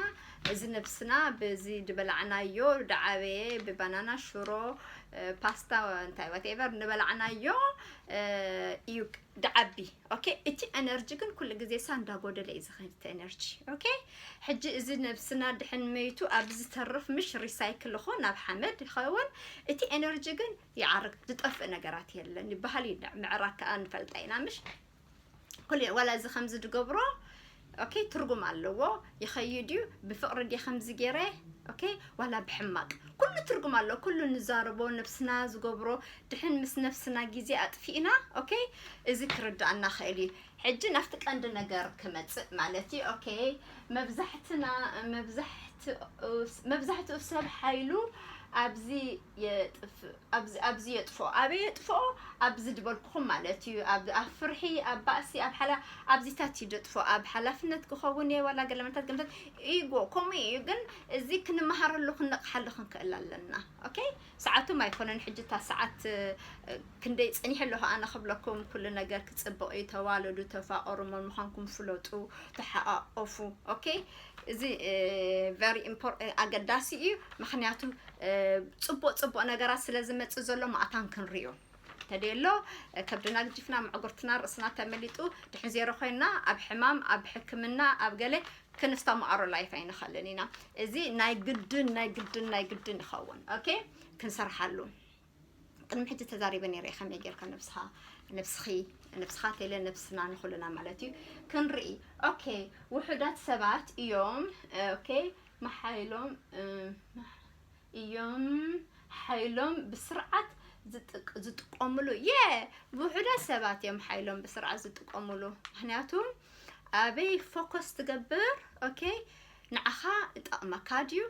እዚ ነብስና በዚ ድበላዕናዮ ድዓበየ ብባናና ሽሮ ፓስታ እንታይ whatever ንበላዕናዮ እዩ ድዓቢ ኦኬ እቲ ኤነርጂ ግን ኩሉ ግዜ ሳ እንዳጎደለ እዩ ዝኸይድ እቲ ኤነርጂ ኦኬ ሕጂ እዚ ነብስና ድሕን መይቱ ኣብ ዝተርፍ ምሽ ሪሳይክል ኾ ናብ ሓመድ ይኸውን እቲ ኤነርጂ ግን ይዓርግ ዝጠፍእ ነገራት የለን ይበሃል እዩ ምዕራግ ከዓ ንፈልጣ ኢና ምሽ ኩሉ ዋላ እዚ ከምዚ ድገብሮ ኦኬ ትርጉም ኣለዎ ይኸይድ እዩ ብፍቕሪ ድየ ከምዚ ገይረ ኦኬ ዋላ ብሕማቅ ኩሉ ትርጉም ኣለዎ ኩሉ ንዛረቦ ነብስና ዝገብሮ ድሕን ምስ ነብስና ግዜ ኣጥፊእና ኦኬ እዚ ክርዳእና ክእል እዩ ሕጂ ናብቲ ቀንዲ ነገር ክመፅእ ማለት እዩ ኦኬ መብዛሕትና መብዛሕትኡ ሰብ ሓይሉ ኣብዚ የጥፍ ኣብዚ ኣብዚ የጥፎ ኣበይ የጥፎ ኣብዚ ድበልኩኹም ማለት እዩ። ኣብ ኣብ ፍርሒ፣ ኣብ ባእሲ፣ ኣብ ሓላ ኣብዚታት እዩ ደጥፎ። ኣብ ሓላፍነት ክኸውን እየ ዋላ ገለመታት ገለመታት ኢጎ ከምኡ እዩ። ግን እዚ ክንመሃረሉ ክንነቕሓሉ ክንክእል ኣለና። ኦኬ፣ ሰዓቱም ኣይኮነን ሕጂ እታ ሰዓት ክንደይ ጸኒሐ ኣለኹ ኣነ ክብለኩም። ኩሉ ነገር ክጽብቕ እዩ። ተዋለዱ፣ ተፋቐሩ፣ መን ምዃንኩም ፍለጡ፣ ተሓቓቐፉ። ኦኬ፣ እዚ very important ኣገዳሲ እዩ። ምክንያቱ ጽቡቕ ጽቡቕ ነገራት ስለ ዝመጽእ ዘሎ ማእታን ክንሪኦ ተደሎ። ከብድና ግጅፍና፣ መዕጉርትና፣ ርእስና ተመሊጡ ድሕን ዜሮ ኮይና ኣብ ሕማም፣ ኣብ ሕክምና፣ ኣብ ገለ ክንስተማቐሮ ላይፍ ኣይንኸልን ኢና። እዚ ናይ ግድን ናይ ግድን ናይ ግድን ይኸውን። ኦኬ፣ ክንሰርሓሉ። ቅድሚ ሕጂ ተዛሪበ ነይረ፣ ከመይ ጌርካ ነብስኻ ነብስኺ ነብስኻ ተለ ነብስና ንኹልና ማለት እዩ። ክንርኢ። ኦኬ፣ ውሑዳት ሰባት እዮም። ኦኬ፣ መሓይሎም እዮም ሓይሎም ብስርዓት ዝጥቀምሉ። የ ውሑዳት ሰባት እዮም ሓይሎም ብስርዓት ዝጥቀምሉ። ምክንያቱ ኣበይ ፎከስ ትገብር? ኦኬ፣ ንዓኻ እጠቕመካ ድዩ?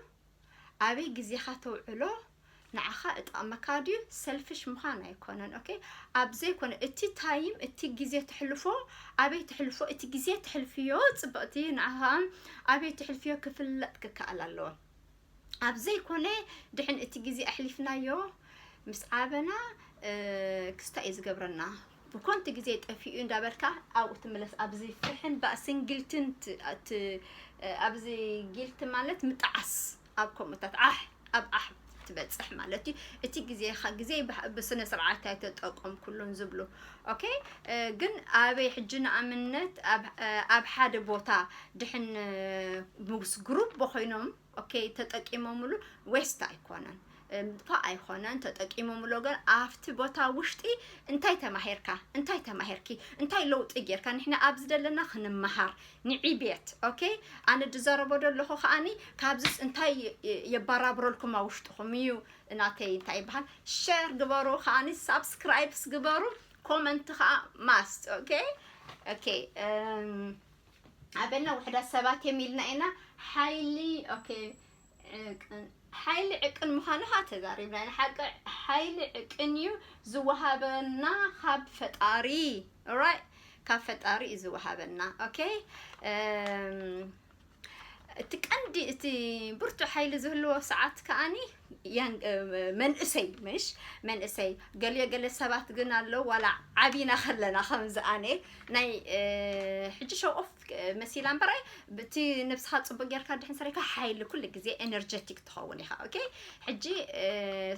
ኣበይ ግዜኻ ተውዕሎ ንዓኻ እጠቕመካ ድዩ? ሰልፊሽ ምዃን ኣይኮነን። ኦኬ፣ ኣብ ዘይኮነ እቲ ታይም፣ እቲ ግዜ ትሕልፎ ኣበይ ትሕልፎ፣ እቲ ግዜ ትሕልፍዮ ጽብቕቲ ንዓኻ ኣበይ ትሕልፍዮ ክፍለጥ ክከኣል ኣለዎ። ኣብ ዘይኮነ ድሕን እቲ ግዜ ኣሕሊፍናዮ ምስ ዓበና ክስታይ እዩ ዝገብረና። ብኮንቲ ግዜ ጠፊኡ እንዳበልካ ኣብኡ ትምለስ። ኣብዚ ፍርሕን ባእስን ጊልትን ኣብዚ ጊልት ማለት ምጥዓስ ኣብ ከምኡታት ዓሕ ኣብ ዓሕ ትበጽሕ ማለት እዩ። እቲ ግዜኻ ግዜ ብስነ ስርዓት ኣይተጠቀምኩሉን ዝብሉ። ኦኬ፣ ግን ኣበይ ሕጂ ንኣብነት ኣብ ሓደ ቦታ ድሕን ምስ ግሩፕ ኮይኖም ኦኬ ተጠቂሞምሉ ዌስት ኣይኮነን፣ ምጥፋእ ኣይኮነን። ተጠቂሞምሎ ግን ኣብቲ ቦታ ውሽጢ እንታይ ተማሂርካ፣ እንታይ ተማሂርኪ፣ እንታይ ለውጢ ጌርካ? ንሕና ኣብዚ ዘለና ክንመሃር ንዒቤት። ኦኬ፣ ኣነ ዝዛረቦ ዘለኹ ከኣኒ ካብዚስ እንታይ የባራብረልኩም ኣብ ውሽጥኹም እዩ። እናተይ እንታይ ይበሃል፣ ሸር ግበሩ፣ ከኣኒ ሳብስክራይብስ ግበሩ፣ ኮመንት ከዓ ማስት። ኦኬ፣ ኦኬ። ኣበና ውሕዳት ሰባት እዮም ኢልና ኢና። ሓይሊ፣ ኦኬ፣ ሓይሊ ዕቅን ምዃኑ ኸዓ ተዛሪብና ኢና። ሓቂ ሓይሊ ዕቅን እዩ ዝወሃበና ካብ ፈጣሪ። ኦራይት፣ ካብ ፈጣሪ እዩ ዝወሃበና። ኦኬ፣ እቲ ቀንዲ እቲ ብርቱዕ ሓይሊ ዝህልዎ ሰዓት ከኣኒ መንእሰይ ምሽ መንእሰይ ገሊዮ ገለ ሰባት ግን ኣለዉ ዋላ ዓቢና ከለና ከምዚ ኣነ ናይ ሕጂ ሸው ኦፍ መሲላ እምበራይ ብቲ ነብስኻ ጽቡቅ ጌርካ ድሕን ሰሪካ ሓይሊ ኩሉ ግዜ ኤነርጀቲክ ትኸውን ኢኻ። ኦኬ፣ ሕጂ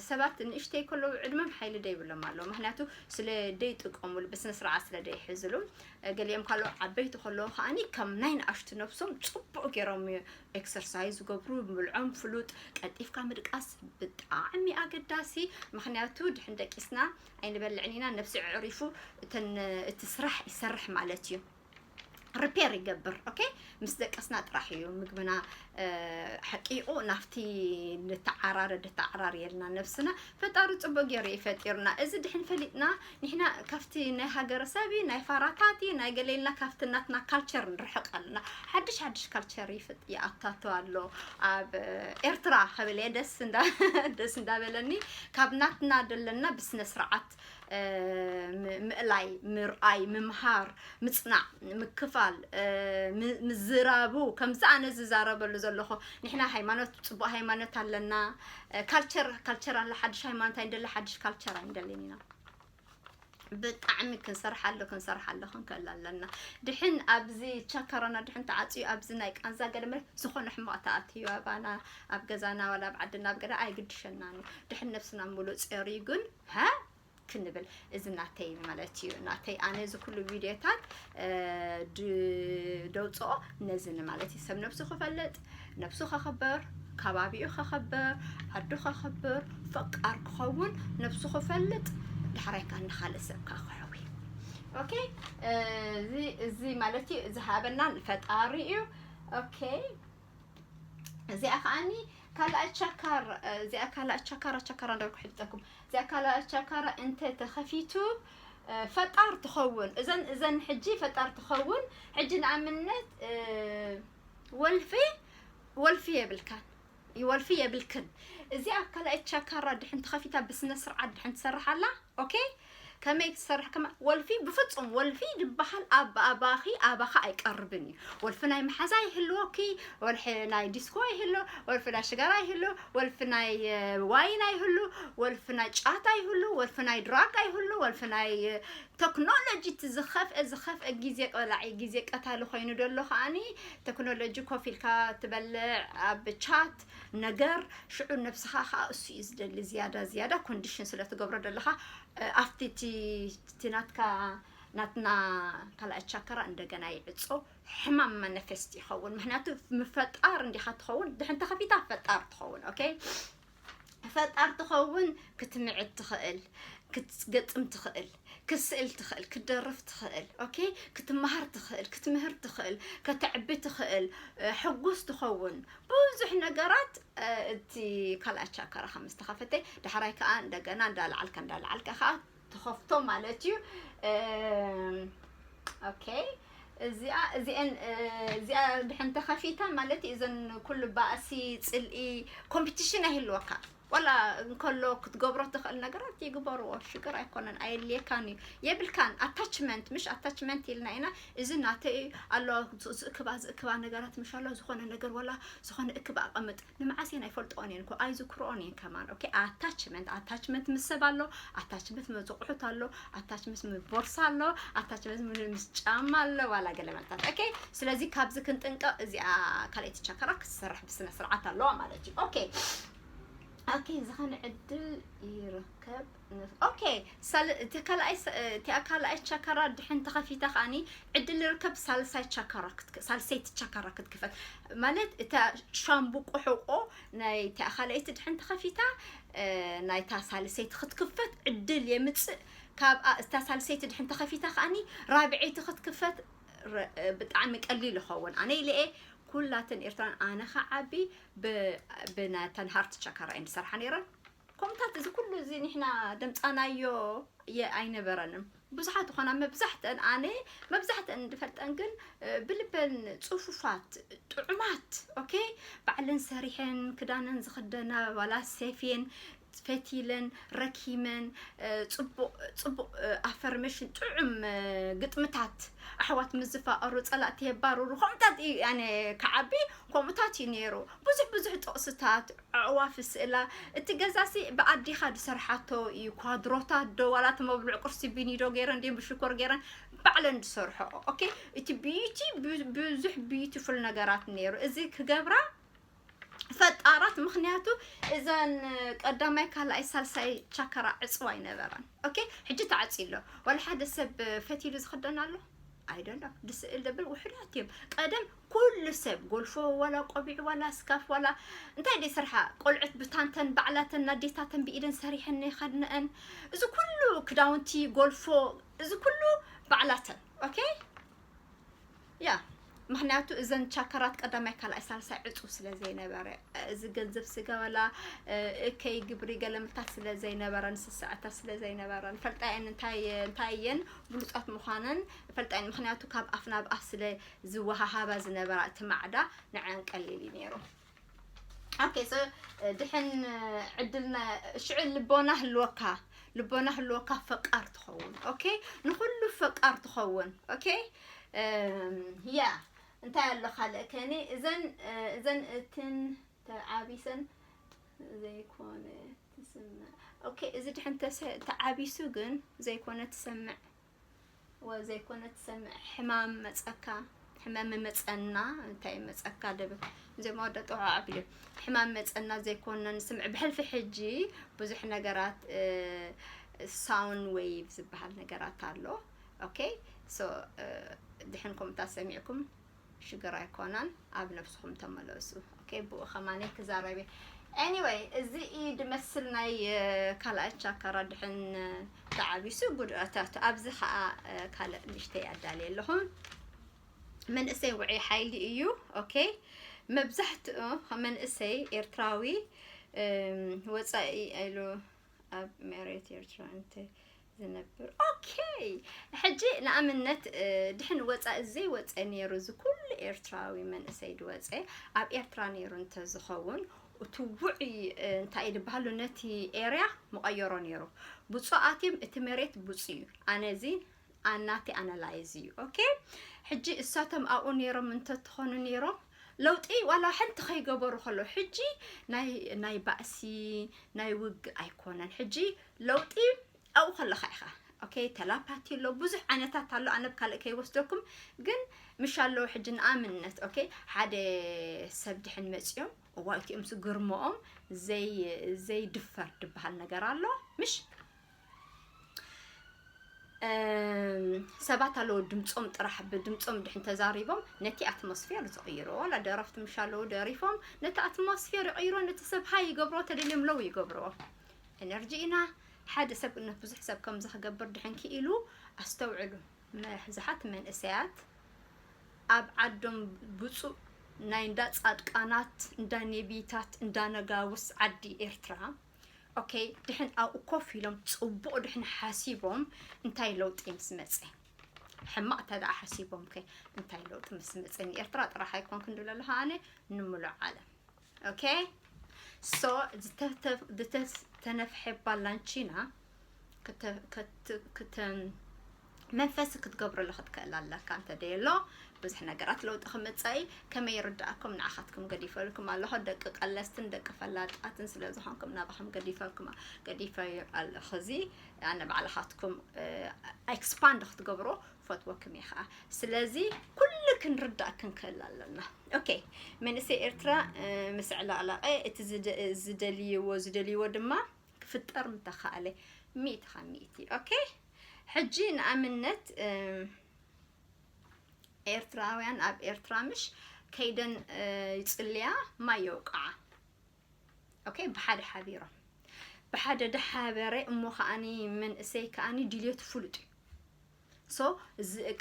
ሰባት ንእሽተይ ከለዉ ዕድመም ሓይሊ ደይብሎም ኣለዉ፣ ምክንያቱ ስለ ደይጥቀሙሉ ብስነ ስርዓት ስለ ደይሕዝሉ። ገሊኦም ካልኦ ዓበይቲ ከለዉ ከኣኒ ከም ናይ ንኣሽቱ ነብሶም ጽቡቅ ገይሮም ኤክሰርሳይዝ ዝገብሩ፣ ብልዖም ፍሉጥ፣ ቀልጢፍካ ምድቃስ ብጣዕሚ ኣገዳሲ። ምክንያቱ ድሕን ደቂስና ኣይንበልዕን ኢና፣ ነብሲ ኣዕሪፉ እተን እቲ ስራሕ ይሰርሕ ማለት እዩ። ሪፔር ይገብር። ኦኬ፣ ምስ ደቀስና ጥራሕ እዩ ምግብና ሓቂቑ ናብቲ ንተዓራረ ድተዓራር የልና ነብስና። ፈጣሪ ጽቡቅ ገይሩ እዩ ፈጢሩና። እዚ ድሕን ፈሊጥና ንሕና ካብቲ ናይ ሃገረሰብ ናይ ፋራታት ናይ ገሌልና ካብቲ ናትና ካልቸር ንርሕቅ ኣለና። ሓድሽ ሓድሽ ካልቸር ይኣታቶ ኣሎ ኣብ ኤርትራ ከብል እየ ደስ እንዳ ደስ እንዳበለኒ። ካብ ናትና ደለና ብስነ ስርዓት ምእላይ፣ ምርኣይ፣ ምምሃር፣ ምጽናዕ፣ ምክፋል፣ ምዝራቡ ከምዚ ኣነ ዝዛረበሉ ዘለኹ። ንሕና ሃይማኖት፣ ጽቡቅ ሃይማኖት ኣለና። ካልቸር ካልቸር ኣለ፣ ሓድሽ ሃይማኖት ኣይንደሊ፣ ሓድሽ ካልቸር ኣይንደልን ኢና። ብጣዕሚ ክንሰርሓሉ ክንሰርሓሉ ክንክእል ኣለና። ድሕን ኣብዚ ቻካራና ድሕን ተዓጽዩ ኣብዚ ናይ ቃንዛ ገለመለ ዝኾነ ሕማቕ ተኣትዩ ኣባና ኣብ ገዛና ዋላ ኣብ ዓድና ኣብ ገዳ ኣይግድሸናን እዩ። ድሕን ነብስና ሙሉእ ጸርዩ ግን ሃ ክንብል እዚ ናተይ ማለት እዩ። ናተይ ኣነ እዚ ኩሉ ቪድዮታት ደውፅኦ ነዚ ንማለት እዩ። ሰብ ነብሱ ክፈልጥ፣ ነብሱ ከኽብር፣ ከባቢኡ ከኽብር፣ ዓዱ ከኽብር፣ ፈቃር ክኸውን፣ ነብሱ ክፈልጥ፣ ዳሕራይ ከዓ ንኻልእ ሰብ ከዓ ክሕዊ። ኦኬ፣ እዚ እዚ ማለት እዩ። እዚ ሃበና ፈጣሪ እዩ። ኦኬ፣ እዚኣ ከዓኒ ካልኣይ ቻካር እዚኣ ካልኣይ ቻካራ ቻካራ እንዳልኩ ሕልጠኩም እዚኣ ካልኣይ ቻካራ እንተ ተኸፊቱ ፈጣር ትኸውን። እዘን እዘን ሕጂ ፈጣር ትኸውን። ሕጂ ንኣብነት ወልፊ ወልፊ የብልካን ወልፊ የብልክን። እዚኣ ካልኣይ ቻካራ ድሕን ተኸፊታ ብስነ ስርዓት ድሕን ትሰርሓላ። ኦኬ፣ ከመይ ትሰርሕ? ከማ ወልፊ፣ ብፍጹም ወልፊ ዝበሃል ኣብ ኣባኺ፣ ኣባኻ ኣይቀርብን እዩ። ወልፊ ናይ መሓዛ ይህልወኪ፣ ወልፊ ናይ ዲስኮ ይህሉ፣ ወልፊ ናይ ሽጋራ ይህሉ፣ ወልፊ ናይ ዋይን ኣይህሉ፣ ወልፊ ናይ ጫት ኣይህሉ፣ ወልፊ ናይ ድራግ ኣይህሉ፣ ወልፊ ናይ ቴክኖሎጂ፣ እቲ ዝኸፍአ ዝኸፍአ ግዜ ቀላዒ፣ ግዜ ቀታሊ ኮይኑ ደሎ ከዓኒ፣ ቴክኖሎጂ ኮፍ ኢልካ ትበልዕ፣ ኣብ ቻት ነገር፣ ሽዑ ነብስኻ ከዓ እሱ እዩ ዝደሊ። ዝያዳ ዝያዳ ኮንዲሽን ስለ ትገብሮ ደለኻ፣ ኣብቲ እቲ ናትካ፣ ናትና ካልኣይ ቻከራ እንደገና ይዕጾ። ሕማም ማኒፌስት ይኸውን። ምክንያቱ ምፈጣር እንዲኻ ትኸውን፣ ድሕን ተኸፊታ ፈጣር ትኸውን። ኦኬ፣ ፈጣር ትኸውን። ክትምዕድ ትኽእል፣ ክትገጥም ትኽእል፣ ክትስእል ትኽእል፣ ክትደርፍ ትኽእል። ኦኬ፣ ክትመሃር ትኽእል፣ ክትምህር ትኽእል፣ ከተዕቢ ትኽእል፣ ሕጉስ ትኸውን። ብዙሕ ነገራት። እቲ ካልኣይ ቻከራ ከም ዝተኸፈተ፣ ዳሕራይ ከዓ እንደገና እንዳለዓልካ እንዳለዓልካ ከዓ ትኸፍቶ ማለት እዩ። ኦኬ፣ እዚኣ እዚአን እዚኣ ድሕን ተኸፊታ ማለት እዩ። እዘን ኩሉ ባእሲ፣ ፅልኢ፣ ኮምፒቲሽን ኣይህልወካ። ዋላ እንከሎ ክትገብሮ ትኽእል ነገራት ይግበርዎ፣ ሽግር ኣይኮነን፣ ኣየድልየካን እዩ። የብልካን ኣታችመንት፣ ምሽ ኣታችመንት ኢልና ኢና። እዚ ናተይ ኣሎ፣ ዝእክባ ዝእክባ ነገራት ምሽ ኣሎ። ዝኾነ ነገር ዋላ ዝኾነ እክብ ኣቐምጥ፣ ንመዓስ እየን ኣይፈልጥኦን እየን እኮ፣ ኣይዝክርኦን እየን ከማን። ኦኬ፣ ኣታችመንት፣ ኣታችመንት ምስ ሰብ ኣሎ፣ ኣታችመንት ምስ ኣቑሑት ኣሎ፣ ኣታችመንት ምስ ቦርሳ ኣሎ፣ ኣታችመንት ምስ ጫማ ኣሎ፣ ዋላ ገለ መልታት። ኦኬ፣ ስለዚ ካብዚ ክንጥንቀቕ፣ እዚኣ ካልኣይቲ ቻከራ ክትሰርሕ ብስነ ስርዓት ኣለዋ ማለት እዩ። ኦኬ፣ ኦኬ፣ ዝኾነ ዕድል ይርከብ። ኦኬ፣ ሳል-፣ እቲ ካልኣይ ሰ-፣ እቲኣ ካልኣይ ቻከራ ድሕን ተኸፊታ ከዓኒ ዕድል ይርከብ ሳልሳይ ቻከራ ክትክ-፣ ሳልሰይቲ ቻከራ ክትክፈት። ማለት እታ ሻምብቆ ሕቆ ናይ እቲኣ ካልኣይቲ ድሕን ተኸፊታ፣ እ፣ ናይታ ሳልሰይቲ ክትክፈት ዕድል የምጽእ። ካብኣ እታ ሳልሰይቲ ድሕን ተኸፊታ ከዓኒ ራብዐይቲ ክትክፈት ረ-፣ ብጣዕሚ ቀሊል ይኸውን። ኣነ ኢለ እየ ኩላተን ኤርትራን ኣነ ከዓቢ ብ-፣ ብናተን ሃርት ቻከራ እየን ዝሰርሓ ነይረን። ኮምታት እዚ ኩሉ እዚ ንሕና ደምጻናዮ የ-፣ ኣይነበረንም። ብዙሓት ዝኾና መብዛሕተን፣ ኣነ መብዛሕተን እንድፈልጠን ግን፣ እ፣ ብልበን ጽፉፋት፣ ጥዑማት፣ ኦኬ? ባዕለን ሰሪሐን፣ ክዳነን ዝኽደና፣ ዋላ ሴፍየን ፈቲለን፣ ረኪመን፣ እ፣ ጽቡቕ፣ ጽቡቕ፣ እ፣ ኣፈርሜሽን፣ ጥዑም፣ እ፣ ግጥምታት፣ ኣሕዋት ምስ ዝፋቐሩ፣ ጸላእቲ የባርሩ፣ ከምኡታት እዩ፣ ያኔ፣ ክዓቢ ከምኡታት እዩ ነይሩ። ብዙሕ፣ ብዙሕ ጥቕስታት፣ ኣዕዋፍ ስእላ፣ እቲ ገዛሲ ብኣዴኻ ዝሰርሓቶ እዩ፣ ኳድሮታት ዶ፣ ዋላ እቲ መብልዕ ቁርሲ ቢኒ ዶ ገይረን፣ ድየን ብሽኮር ገይረን፣ ባዕለን ዝሰርሖ። ኦኬ፣ እቲ ቢዩቲ፣ ብ-፣ ብዙሕ ቢዩቲፉል ነገራት ነይሩ። እዚ ክገብራ ፈጣራት፣ ምኽንያቱ እዘን ቀዳማይ፣ ካልኣይ፣ ሳልሳይ ቻከራ ዕጽዋ ኣይነበረን። ኦኬ፣ ሕጂ ተዓጽዩ ኣሎ። ዋላ ሓደ ሰብ ፈቲሉ ዝኽደን ኣሎ? ኣይደሎ። ዝስእል ደብል ውሑዳት እዮም። ቀደም ኩሉ ሰብ ጎልፎ፣ ዋላ ቆቢዕ፣ ዋላ ስካፍ፣ ዋላ እንታይ ደይ ስርሓ፣ ቆልዑት ብታንተን ባዕላተን ናዴታተን ብኢደን ሰሪሐን ይኸድነአን። እዚ ኩሉ ክዳውንቲ ጎልፎ፣ እዚ ኩሉ ባዕላተን። ኦኬ፣ ያ፣ ምኽንያቱ እዘን ቻከራት ቀዳማይ፣ ካልኣይ፣ ሳልሳይ ዕጹ ስለ ዘይነበረ፣ እዚ ገንዘብ ስጋ ዋላ፣ እ፣ እከይ ግብሪ ገለምታት ስለ ዘይነበረን፣ ስስዐታት ስለ ዘይነበረን፣ ፈልጣየን እንታይ፣ እንታይ እየን ብሉጻት ምዃነን ፈልጣየን። ምኽንያቱ ካብ ኣፍ ናብ ኣፍ ስለ ዝወሃሃባ ዝነበራ እቲ ማዕዳ ንዐን ቀሊል እዩ ነይሩ። ኦኬ፣ so፣ ድሕን ዕድልና ሽዑ ልቦና ህልወካ፣ ልቦና ህልወካ ፈቃር ትኸውን። ኦኬ፣ ንኹሉ ፈቃር ትኸውን። ኦኬ፣ እም፣ ያ፣ እንታይ ኣሎ ካልእ ከኒ? እዘን፣ እዘን እትን ተዓቢሰን ዘይኮነ ትስምዕ። ኦኬ፣ እዚ ድሕን ተሰ-፣ ተዓቢሱ ግን ዘይኮነ ትሰምዕ። ወዘይኮነ ትሰምዕ፣ ሕማም መጸካ፣ ሕማም መጸና፣ እንታይ መጸካ ደብል፣ ዘይ መወዳእታ ውዓ ኣቢሉ፣ ሕማም መጸና ዘይኮነ ንስምዕ። ብሕልፊ ሕጂ ብዙሕ ነገራት፣ እ፣ ሳውንድ ዌቭ ዝበሃል ነገራት ኣሎ። ኦኬ፣ ሶ፣ እ፣ ድሕን ከምኡታት ሰሚዕኩም ሽግር ኣይኮነን፣ ኣብ ነብስኹም ተመለሱ። ኦኬ፣ ብኡ ከማን ክዛረብ እየ። ኤኒወይ፣ እዚ እዩ ድመስል ናይ፣ እ፣ ካልኣይ ቻካራ ድሕን፣ እ፣ ተዓቢሱ ጉድኣታቱ። ኣብዚ ኸኣ፣ እ፣ ካልእ ንእሽተይ ኣዳልየ ኣለኹ። መንእሰይ ውዑይ ሓይሊ እዩ። ኦኬ፣ መብዛሕትኡ መንእሰይ ኤርትራዊ፣ እም፣ ወጻኢ ኢሉ ኣብ መሬት ኤርትራ እንተ ዝነብር። ኦኬ፣ ሕጂ ንኣብነት፣ እ፣ ድሕን ወጻኢ ዘይወጸ ነይሩ፣ እዚ ኩሉ ኤርትራዊ መንእሰይ ድወጸ ኣብ ኤርትራ ነይሩ እንተዝኸውን፣ እቲ ውዑይ እንታይ ዝበሃሉ ነቲ ኤርያ መቐየሮ ነይሩ። ብፁዓት እዮም፣ እቲ መሬት ብፁዕ እዩ። ኣነ እዚ ኣናቲ ኣናላይዝ እዩ። ኦኬ፣ ሕጂ እሳቶም ኣብኡ ነይሮም እንተትኾኑ ነይሮም ለውጢ ዋላ ሓንቲ ከይገበሩ ከሎ ሕጂ ናይ ናይ ባእሲ ናይ ውግ ኣይኮነን። ሕጂ ለውጢ ኣብኡ ከለኻ ኢኻ። ኦኬ፣ ተላፓቲ ኣሎ፣ ብዙሕ ዓይነታት ኣሎ። ኣነ ብካልእ ከይወስደኩም ግን ምሽ ኣለዉ። ሕጂ ንኣብነት ኦኬ፣ ሓደ ሰብ ድሕን መፂኦም እዋ እቲኦም ስግርሞኦም ዘይ ዘይድፈር ድበሃል ነገር ኣሎ ምሽ ሰባት ኣለዉ ድምፆም ጥራሕ ብድምፆም ድሕን ተዛሪቦም ነቲ ኣትሞስፌር ዝቕይርዎ ዋላ ደረፍቲ ምሽ ኣለዉ ደሪፎም ነቲ ኣትሞስፌር ይቕይሮ ነቲ ሰብ ሃይ ይገብሮ ተደልዮም ለው ይገብርዎ። ኤነርጂ ኢና። ሓደ ሰብ እነት ብዙሕ ሰብ ከምዚ ክገብር ድሕን ክኢሉ ኣስተውዕሉ። መብዝሓት መንእሰያት ኣብ ዓዶም ብፁዕ ናይ እንዳ ፃድቃናት እንዳ ኔቢታት እንዳ ነጋውስ ዓዲ ኤርትራ ኦኬ ድሕን ኣብኡ ኮፍ ኢሎም ፅቡቕ ድሕን ሓሲቦም እንታይ ለውጢ ምስ መፀ ሕማቕ እንተ ደኣ ሓሲቦም ከ እንታይ ለውጢ ምስ መፀ ንኤርትራ ጥራሕ ኣይኮንኩ እንድብለ ኣለኹ ኣነ ንምሉእ ዓለም ኦኬ ሶ ዝተነፍሐ ባላንቺና መንፈስ ክትገብረሉ ክትክእል ኣለካ እንተ ደየሎ ብዙሕ ነገራት ለውጢ ክመፀኢ ከመይ ይርዳእኩም ንዓኻትኩም ገዲፈልኩም ኣለኹ ደቂ ቀለስትን ደቂ ፈላጣትን ስለ ዝኾንኩም ናባኹም ገዲፈልኩም ገዲፈ ኣለኹ እዚ ኣነ ባዕልኻትኩም ኤክስፓንድ ክትገብሮ ፈትወኩም እየ ከዓ ስለዚ ኩሉ ክንርዳእ ክንክእል ኣለና ኦኬ መንእሰይ ኤርትራ ምስ ዕላቕላቐ እቲ ዝደልይዎ ዝደልይዎ ድማ ክፍጠር ምተኻእለ ሚእቲ ካብ ሚእቲ ኦኬ ሕጂ ንኣብነት ኤርትራውያን ኣብ ኤርትራ ምሽ ከይደን ይፅልያ ማይ የውቅዓ ኦኬ ብሓደ ሓቢሮም ብሓደ ደሓበረ እሞ ከዓኒ መንእሰይ ከዓኒ ድልየቱ ፍሉጥ እዩ ሶ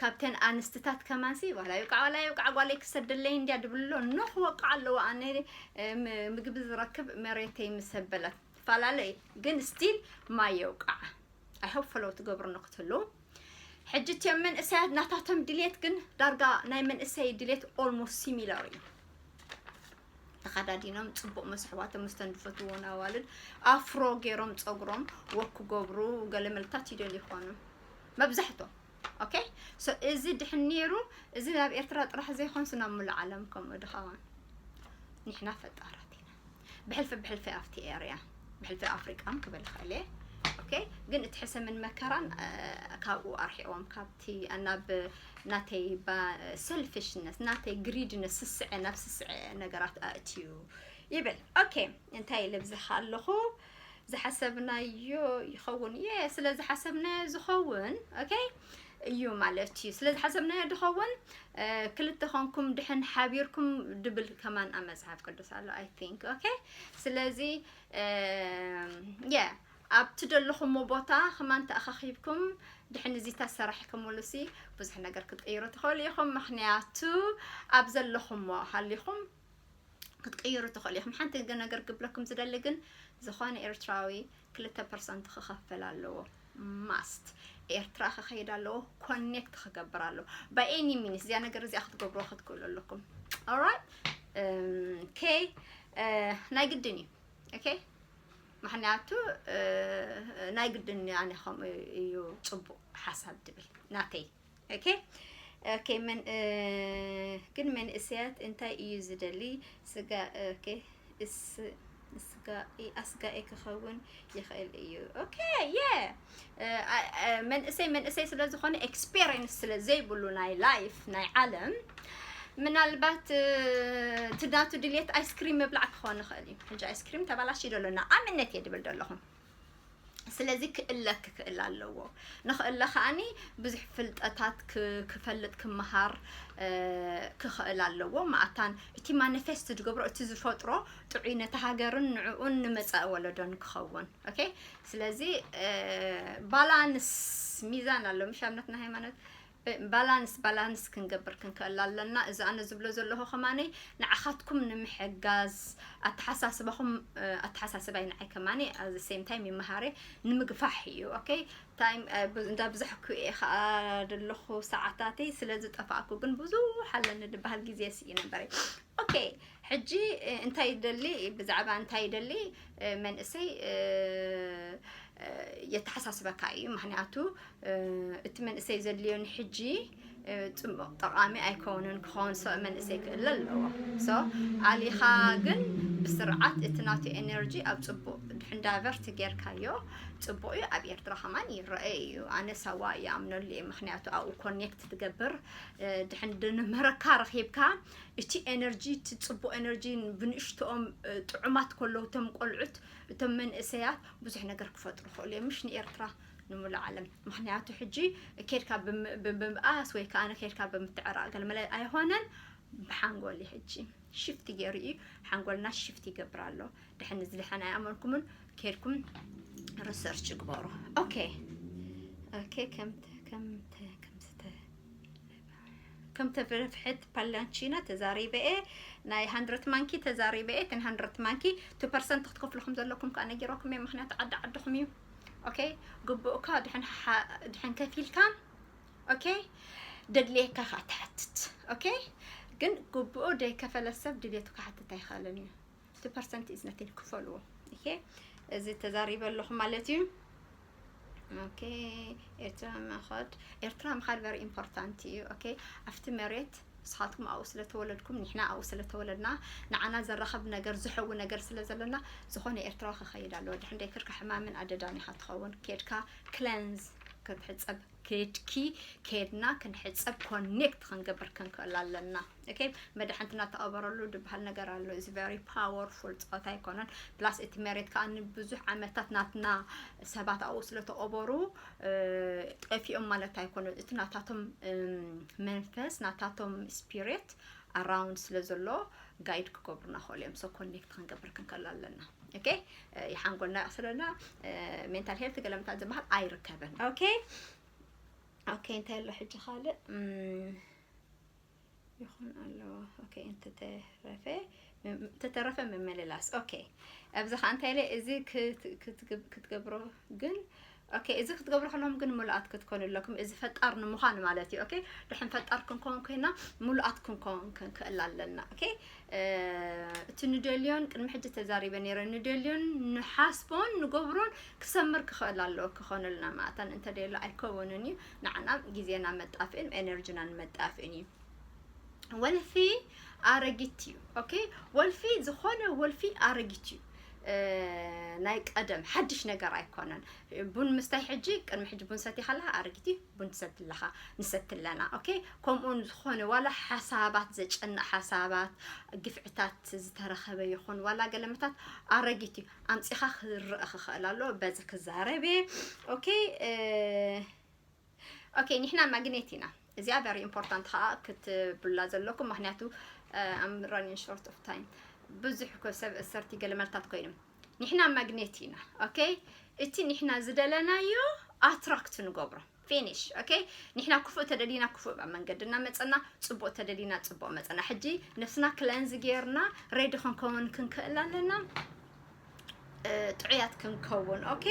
ካብተን ኣንስትታት ከማንሲ ዋላ ይውቃዕ ዋላ ይውቃዕ ጓለይ ክሰደለይ እንድያ ድብሎ ኖ ክወቃዕ ኣለዎ ኣነ ምግቢ ዝረክብ መሬተይ ምስ ኣበለት ትፈላለ ግን ስቲል ማይ የውቃዓ ኣይሆፕ ፈለው ትገብሩ ንክትህልው ሕጂ እትዮም መንእሰያት ናታቶም ድሌት ግን ዳርጋ ናይ መንእሰይ ድሌት ኦልሞስት ሲሚለር እዩ ተኸዳዲኖም ፅቡቕ መስሕባቶም ምስተን ዝፈትዎን ኣዋልድ ኣፍሮ ገይሮም ፀጉሮም ወክ ክገብሩ ገለ መልታት ይደልዩ ይኾኑ መብዛሕቶም ኦኬ ሶ እዚ ድሕን ነይሩ እዚ ናብ ኤርትራ ጥራሕ ዘይኮንስ ናብ ሙሉእ ዓለም ከምኡ ድኸውን ንሕና ፈጣራት ኢና ብሕልፊ ብሕልፊ ኣብቲ ኤርያ ብሕልፊ ኣፍሪቃም ክበል ይኽእል እየ ኦኬ ግን እቲ ሕሰምን መከራን ካብኡ ኣርሒዎም ካብቲ ናብ ናተይ ሰልፊሽነስ ናተይ ግሪድነስ ስስዐ ናብ ስስዐ ነገራት ኣእትዩ ይብል ኦኬ እንታይ ልብዝኻ ኣለኹ ዝሓሰብናዮ ይኸውን የ ስለ ዝሓሰብናዮ ዝኸውን ኦኬ እዩ ማለት እዩ ስለ ዝሓሰብናዮ ዝኸውን ክልተ ኾንኩም ድሕን ሓቢርኩም ድብል ከማን ኣብ መፅሓፍ ቅዱስ ኣሎ ኣይ ቲንክ ኦኬ ስለዚ የ ኣብ ትደለኹሞ ቦታ ከማን ተኣኻኺብኩም ድሕን እዚታት ሰራሕኩምሉ ሲ ብዙሕ ነገር ክትቅይሩ ትኽእሉ ኢኹም ምክንያቱ ኣብ ዘለኹሞ ሃሊኹም ክትቅይሩ ትኽእሉ ኢኹም ሓንቲ ነገር ግብለኩም ዝደሊ ግን ዝኾነ ኤርትራዊ ክልተ ፐርሰንት ክኸፈል ኣለዎ ማስት ኤርትራ ክኸይድ ኣለዎ ኮኔክት ክገብር ኣለዎ by any means እዚኣ ነገር እዚኣ ክትገብርዎ ክትክእሉ ኣለኩም ኦራይት ኦኬ ናይ ግድን እዩ ኦኬ ምክንያቱ ናይ ግድን ኣነ ከምኡ እዩ ፅቡቅ ሓሳብ ድብል ናተይ ኦኬ ኦኬ መን ግን መንእሰያት እንታይ እዩ ዝደሊ ስጋ ኦኬ ኣስጋኢ ክኸውን ይኽእል እዩ ኦኬ የ መንእሰይ መንእሰይ ስለ ዝኾነ ኤክስፔሪንስ ስለ ዘይብሉ ናይ ላይፍ ናይ ዓለም ምናልባት ትዳቱ ድልየት ኣይስክሪም ምብላዕ ክኾን ይኽእል እዩ ሕጂ ኣይስክሪም ተባላሽ ይደሎ ንኣብነት እየ ድብል ዘለኹም ስለዚ ክእለ ክክእል ኣለዎ ንኽእለ ከዓኒ ብዙሕ ፍልጠታት ክፈልጥ ክመሃር ክኽእል ኣለዎ ማኣታን እቲ ማኒፌስት ዝገብሮ እቲ ዝፈጥሮ ጥዑይ ነቲ ሃገርን ንዕኡን ንመፃኢ ወለዶን ክኸውን ኦኬ ስለዚ ባላንስ ሚዛን ኣሎ ምሽ ኣብነትና ሃይማኖት ባላንስ ባላንስ ክንገብር ክንክእል ኣለና እዚ ኣነ ዝብሎ ዘለኹ ከማነይ ንዓኻትኩም ንምሕጋዝ ኣተሓሳስባኹም ኣተሓሳስባይ ንዓይ ከማነይ ኣብ ሴም ታይም ይመሃረ ንምግፋሕ እዩ ኦኬ ታይም እንዳ ብዙሕ ኩኤ ከዓ ዘለኹ ሰዓታተይ ስለ ዝጠፋእኩ ግን ብዙሕ ኣለኒ ዝበሃል ግዜ ስኢ ነበረ ኦኬ ሕጂ እንታይ ይደሊ፣ ብዛዕባ እንታይ ይደሊ መንእሰይ የተሓሳስበካ እዩ። ምክንያቱ እቲ መንእሰይ ዘድልዮ ንሕጂ ጽቡቕ ጠቓሚ ኣይከውንን ክኸውን ሰ መንእሰይ ክእለ ኣለዎ። ሶ ኣሊኻ ግን ብስርዓት እቲ ናቱ ኤነርጂ ኣብ ጽቡቕ ድሕን ዳይቨርት ጌርካዮ ጽቡቕ እዩ። ኣብ ኤርትራ ከማን ይረአ እዩ። ኣነ ሳዋ ይኣምነሉ እየ። ምክንያቱ ኣብኡ ኮኔክት ትገብር ድሕን ድንምህረካ ረኺብካ እቲ ኤነርጂ እቲ ጽቡቕ ኤነርጂ ብንእሽትኦም ጥዑማት ከለዉ እቶም ቆልዑት እቶም መንእሰያት ብዙሕ ነገር ክፈጥሩ ይኽእሉ እዮም። ምሽ ንኤርትራ ንሙሉእ ዓለም። ምክንያቱ ሕጂ ኬድካ ብምብኣስ ወይ ከዓ ኬድካ ብምትዕራቕ ገለመለ ኣይኾነን። ብሓንጎል እዩ ሕጂ ሽፍቲ ገይሩ እዩ። ሓንጎልና ሽፍቲ ይገብር ኣሎ። ድሕን እዚ ድሕን ኣይኣመንኩምን። ኬድኩም ሪሰርች ግበሩ። ኦኬ ኦኬ ከም ከም ከም ከም ተፈፍሕት ፓላንቺና ተዛሪበ እየ። ናይ ሃንድረድ ማንኪ ተዛሪበ እየ። እተን ሃንድረድ ማንኪ ቱ ፐርሰንት ክትከፍሉ ከም ዘለኩም ከዓ ነጊረኩም እየ። ምክንያቱ ዓዲ ዓድኹም እዩ። ኦኬ ግቡእካ ድሕን ሓ- ድሕን ከፊልካ ኦኬ ደድልየካ ከዓ ትሓትት። ኦኬ ግን ግቡኡ ደይከፈለ ሰብ ድልየቱ ክሓትት ኣይኽእልን እዩ። ቱ ፐርሰንት ኢዝ ነቲንግ ክፈልዎ። ኦኬ እዚ ተዛሪበ ኣለኹ ማለት እዩ። ኦኬ ኤርትራ ምኻድ ኤርትራ ምኻድ ቨሪ ኢምፖርታንት እዩ። ኦኬ ኣብቲ መሬት ንስኻትኩም ኣብኡ ስለ ተወለድኩም ንሕና ኣብኡ ስለ ተወለድና ንዓና ዘራኸብ ነገር ዝሕዊ ነገር ስለ ዘለና ዝኾነ ኤርትራዊ ክኸይድ ኣለዎ። ድሕን ደይ ከድካ ሕማምን ኣደዳን ኢኻ ትኸውን። ኬድካ ክለንዝ ክትሕጸብ ኬድኪ ኬድና ክንሕጸብ ኮኔክት ክንገብር ክንክእል ኣለና። ኦኬ መድሓንቲ እናተቐበረሉ ዝበሃል ነገር ኣሎ። እዚ ቨሪ ፓወርፉል ጸወታ ኣይኮነን። ፕላስ እቲ መሬት ከዓ ንብዙሕ ዓመታት ናትና ሰባት ኣብኡ ስለ ተቐበሩ ጠፊኦም ማለት ኣይኮነን። እቲ ናታቶም መንፈስ ናታቶም ስፒሪት ኣራውንድ ስለ ዘሎ ጋይድ ክገብሩና ክእሉ እዮም። ሶ ኮኔክት ክንገብር ክንክእል ኣለና። ኦኬ ይሓንጎልና ይቕስለና። ሜንታል ሄልት ገለምታት ዝበሃል ኣይርከብን። ኦኬ ኦኬ እንታይ ኣሎ ሕጂ ካልእ ይኹን ኣለዎ። ኦኬ እንተተረፈ እንተተረፈ ምምልላስ። ኦኬ ኣብዚ ከዓ እንታይ ኢለ እዚ ክትገብሮ ግን ኦኬ እዚ ክትገብሩ ከለኹም ግን ሙሉኣት ክትኮኑ ኣለኩም። እዚ ፈጣር ንምዃን ማለት እዩ። ኦኬ ድሕን ፈጣር ክንከውን ኮይና ሙሉኣት ክንከውን ክንክእል ኣለና። ኦኬ እቲ ንደልዮን ቅድሚ ሕጂ ተዛሪበ ነይረ ንደልዮን ንሓስቦን ንገብሮን ክሰምር ክኽእል ኣለዎ። ክኾነልና ማእታን እንተደሎ ኣይከውንን እዩ። ንዓና ግዜና መጣፍእን ኤነርጂናን መጣፍእን እዩ። ወልፊ ኣረጊት እዩ። ኦኬ ወልፊ ዝኾነ ወልፊ ኣረጊት እዩ። ናይ ቀደም ሓድሽ ነገር ኣይኮነን። ቡን ምስታይ ሕጂ ቅድሚ ሕጂ ቡን ሰቲ ከለካ ኣረጊት እዩ። ቡን ትሰቲ ኣለካ ንሰቲ ኣለና። ኦኬ ከምኡ ዝኾነ ዋላ ሓሳባት ዘጨንቕ ሓሳባት ግፍዕታት ዝተረኸበ ይኹን ዋላ ገለመታት ኣረጊት እዩ። ኣምፂኻ ክረአ ክኽእል ኣሎ። በዚ ክዛረብ እየ። ኦኬ ኦኬ ንሕና ማግኔት ኢና። እዚኣ ቨሪ ኢምፖርታንት ከዓ ክትብሉላ ዘለኩም ምክንያቱ I'm running short of time ብዙሕ ሰብ እሰርት ገለመልታት ኮይኑ ንሕና ማግኔት ኢና። ኦኬ እቲ ንሕና ዝደለናዮ ኣትራክት ንገብሮ ፊኒሽ። ኦኬ ንሕና ክፉእ ተደሊና ክፉእ መንገዲ እናመፀና ፅቡቅ ተደሊና ፅቡቅ መፀና። ሕጂ ነፍስና ክለንዝ ጌርና ሬዲ ክንከውን ክንክእል ኣለና። ጥዑያት ክንከውን ኦኬ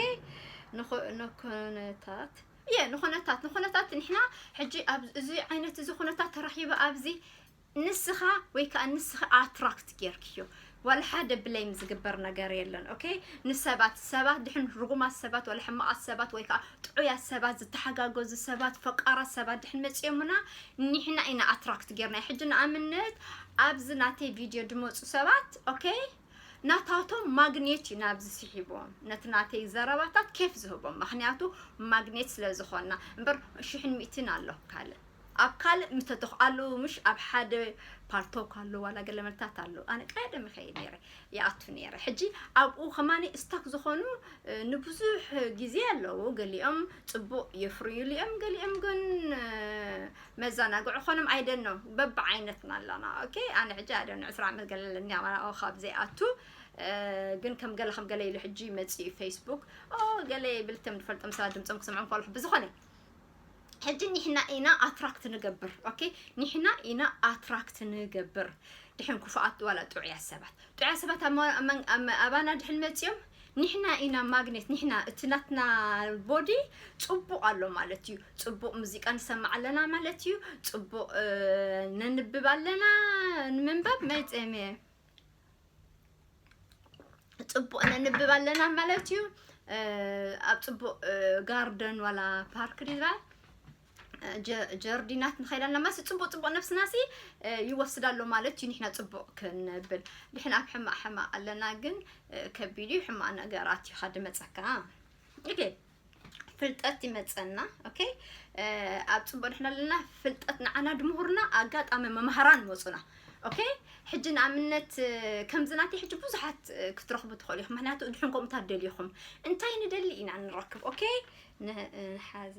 ንኩነታት የ ንኹነታት ንኹነታት ንሕና ሕጂ እዚ ዓይነት እዚ ኩነታት ተረኺበ ኣብዚ ንስኻ ወይ ከዓ ንስኻ ኣትራክት ጌርክዮ ዋላ ሓደ ብሌም ዝግበር ነገር የለን። ኦኬ ንሰባት ሰባት ድሕን ርጉማት ሰባት ዋላ ሕማቓት ሰባት ወይ ከዓ ጥዑያት ሰባት ዝተሓጋገዙ ሰባት ፈቃራት ሰባት ድሕን መፂኦምና ንሕና ኢና ኣትራክት ጌርና። ሕጂ ንኣብነት ኣብዚ ናተይ ቪድዮ ድመፁ ሰባት ኦኬ ናታቶም ማግኔት እዩ ናብዚ ስሒብዎም ነቲ ናተይ ዘረባታት ኬፍ ዝህቦም ምክንያቱ ማግኔት ስለ ዝኾንና እምበር ሽሕን ሚእትን ኣሎ ካልእ ኣብ ካልእ ምተተኽ ኣለዉ ምሽ ኣብ ሓደ ፓርቶክ ኣሎ ዋላ ገለመልታት ኣሎ ኣነ ቀደም ይኸይድ ነይረ ይኣቱ ነይረ ሕጂ ኣብኡ ከማኒ ስታክ ዝኾኑ ንብዙሕ ግዜ ኣለዉ ገሊኦም ፅቡቅ የፍርዩሉ እዮም ገሊኦም ግን መዘናግዒ ኾኖም ኣይደኖ በብዓይነትና ኣለና። ኦኬ ኣነ ሕጂ ኣደኖ ዕስራ ዓመት ገለ ኣለኒ ኣማና ኦ ካብ ዘይኣቱ ግን ከም ገለ ከም ገለ ኢሉ ሕጂ መፂኡ ፌስቡክ ኦ ገለ ይብል እቶም ዝፈልጦም ሰባት ድምፆም ክሰምዖም ከለኹ ብዝኾነ ሕጂ ኒሕና ኢና ኣትራክት ንገብር። ኦኬ ኒሕና ኢና ኣትራክት ንገብር ድሕን ክፉኣት ዋላ ጥዑያት ሰባት ጥዑያት ሰባት ኣባና ድሕን መፂኦም ኒሕና ኢና ማግኔት ኒሕና እቲ ናትና ቦዲ ፅቡቅ ኣሎ ማለት እዩ። ፅቡቅ ሙዚቃ ንሰማዕ ኣለና ማለት እዩ። ፅቡቅ ነንብብ ኣለና ንምንባብ መይፀም እየ ጽቡቕ ነንብብ ኣለና ማለት እዩ። ኣብ ጽቡቕ ጋርደን ዋላ ፓርክ ዲባ ጀርዲናት ንኸይድ ኣለና ማሲ ጽቡቕ ጽቡቕ ነፍስና ሲ ይወስድ ኣሎ ማለት እዩ። ንሕና ጽቡቕ ክንብል ድሕን ኣብ ሕማቕ ሕማቕ ኣለና ግን ከቢድ እዩ። ሕማቕ ነገራት እዩ ካድመጸካ። ኦኬ ፍልጠት ይመጸና። ኦኬ ኣብ ጽቡቕ ንሕና ኣለና። ፍልጠት ንዓና ድምሁርና ኣጋጣሚ መምሃራን ይመጹና። ኦኬ ሕጂ ንኣብነት ከምዚ ናተይ ሕጂ ብዙሓት ክትረኽቡ ትኽእሉ ኢኹም። ምክንያቱ ድሕን ከምኡታት ደሊኹም እንታይ ንደሊ ኢና ንረክብ። ኦኬ ንሓዘ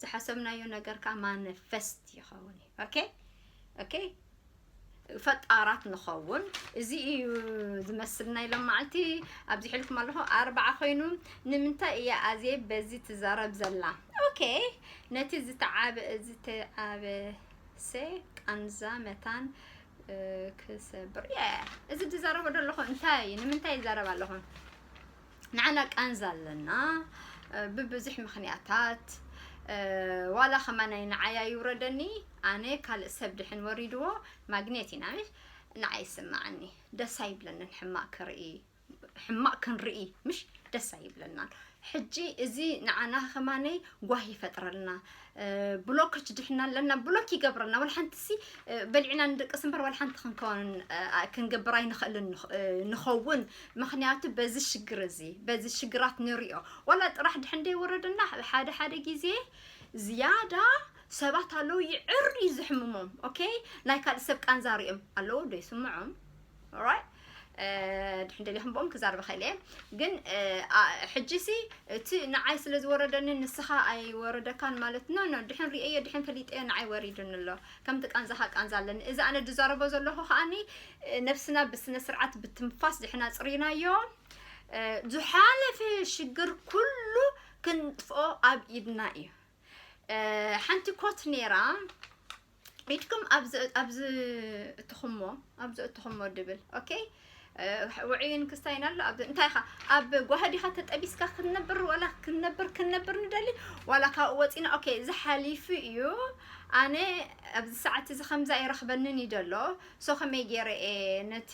ዝሓሰብናዮ ነገር ከዓ ማኒፈስት ይኸውን እዩ። ኦኬ ኦኬ ፈጣራት ንኸውን። እዚ እዩ ዝመስልና ኢሎም መዓልቲ ኣብዚሕልኩም ኣለኹ ኣርባዓ ኮይኑ ንምንታይ እያ ኣዜ በዚ ትዛረብ ዘላ? ኦኬ ነቲ ዝተዓበ ዝተዓበሰ ቃንዛ መታን ክሰብር የ እዚ ዝዛረቦ ዘለኹ እንታይ እዩ? ንምንታይ ይዛረብ ኣለኹ? ንዓና ቃንዛ ኣለና ብብዙሕ ምኽንያታት። ዋላ ከማናይ ንዓያ ይውረደኒ ኣነ ካልእ ሰብ ድሕን ወሪድዎ ማግኔት ኢና ምሽ ንዓይ ይስማዓኒ። ደስ ኣይብለንን ሕማቕ ክርኢ ሕማቕ ክንርኢ ምሽ ደስ ኣይብለናን። ሕጂ እዚ ንዓና ከማነይ ጓሂ ይፈጥረልና። ብሎኮች ድሕና ኣለና ብሎክ ይገብረልና። ወላ ሓንቲ ሲ በሊዕና ንደቅስ እምበር ወላ ሓንቲ ክንከውን ክንገብር ኣይንኽእልን ንኸውን። ምክንያቱ በዚ ሽግር እዚ በዚ ሽግራት ንሪኦ ዋላ ጥራሕ ድሕን ደይወረደና ሓደ ሓደ ግዜ ዝያዳ ሰባት ኣለዉ ይዕር እዩ ዝሕምሞም። ኦኬ ናይ ካልእ ሰብ ቃንዛ ሪኦም ኣለዉ ዶ ይስምዖም? ኦራይት ድሕን ደሊኹም ብኦም ክዛርበ ኸኢለ እየ። ግን ሕጂ ሲ እቲ ንዓይ ስለ ዝወረደኒ ንስኻ ኣይወረደካን ማለት ኖ ኖ ድሕን ርእየዮ ድሕን ፈሊጠዮ ንዓይ ወሪዱኒ ኣሎ። ከምቲ ቃንዛኻ ቃንዛ ኣለኒ። እዚ ኣነ ዝዛረቦ ዘለኹ ከኣኒ ነብስና ብስነ ስርዓት ብትንፋስ ድሕና ጽሪናዮ ዝሓለፈ ሽግር ኩሉ ክንጥፍኦ ኣብ ኢድና እዩ። ሓንቲ ኮት ነይራ ኢድኩም ኣብዚ እትኹሞ ኣብዚ እትኹሞ ድብል ኦኬ ውዕይን ክስታይን ኣሎ ኣብ እንታይ ኢኻ ኣብ ጓህዲኻ ተጠቢስካ ክንነብር ዋላ ክንነብር ክንነብር ንደሊ ዋላ ካብኡ ወፂና ኦኬ እዚ ሓሊፉ እዩ። ኣነ ኣብዚ ሰዓት እዚ ከምዛ ይረኽበንን እዩ ደሎ ሶ ከመይ ገይረ እየ ነቲ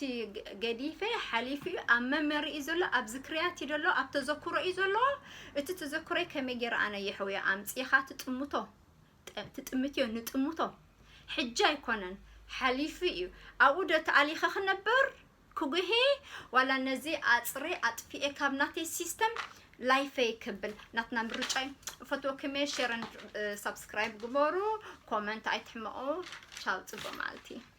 ገዲፈ ሓሊፉ እዩ ኣብ መመሪ እዩ ዘሎ ኣብ ዝክርያት እዩ ደሎ ኣብ ተዘክሮ እዩ ዘሎ። እቲ ተዘክሮይ ከመይ ገይረ ኣነ የሕውዮ ኣምፂኻ ትጥምቶ ትጥምትዮ ንጥምቶ ሕጂ ኣይኮነን ሓሊፉ እዩ። ኣብኡ ዶ ተኣሊኸ ክነብር ክጉሄ ዋላ ነዚ ኣፅሬ ኣጥፊኤ ካብ ናተይ ሲስተም ላይፈይ ክብል ናትና ምርጫ እዩ። ፈትወኩም እየ ሼርን ሳብስክራይብ ግበሩ። ኮመንት ኣይትሕመቑ። ቻው ፅቡቅ መዓልቲ።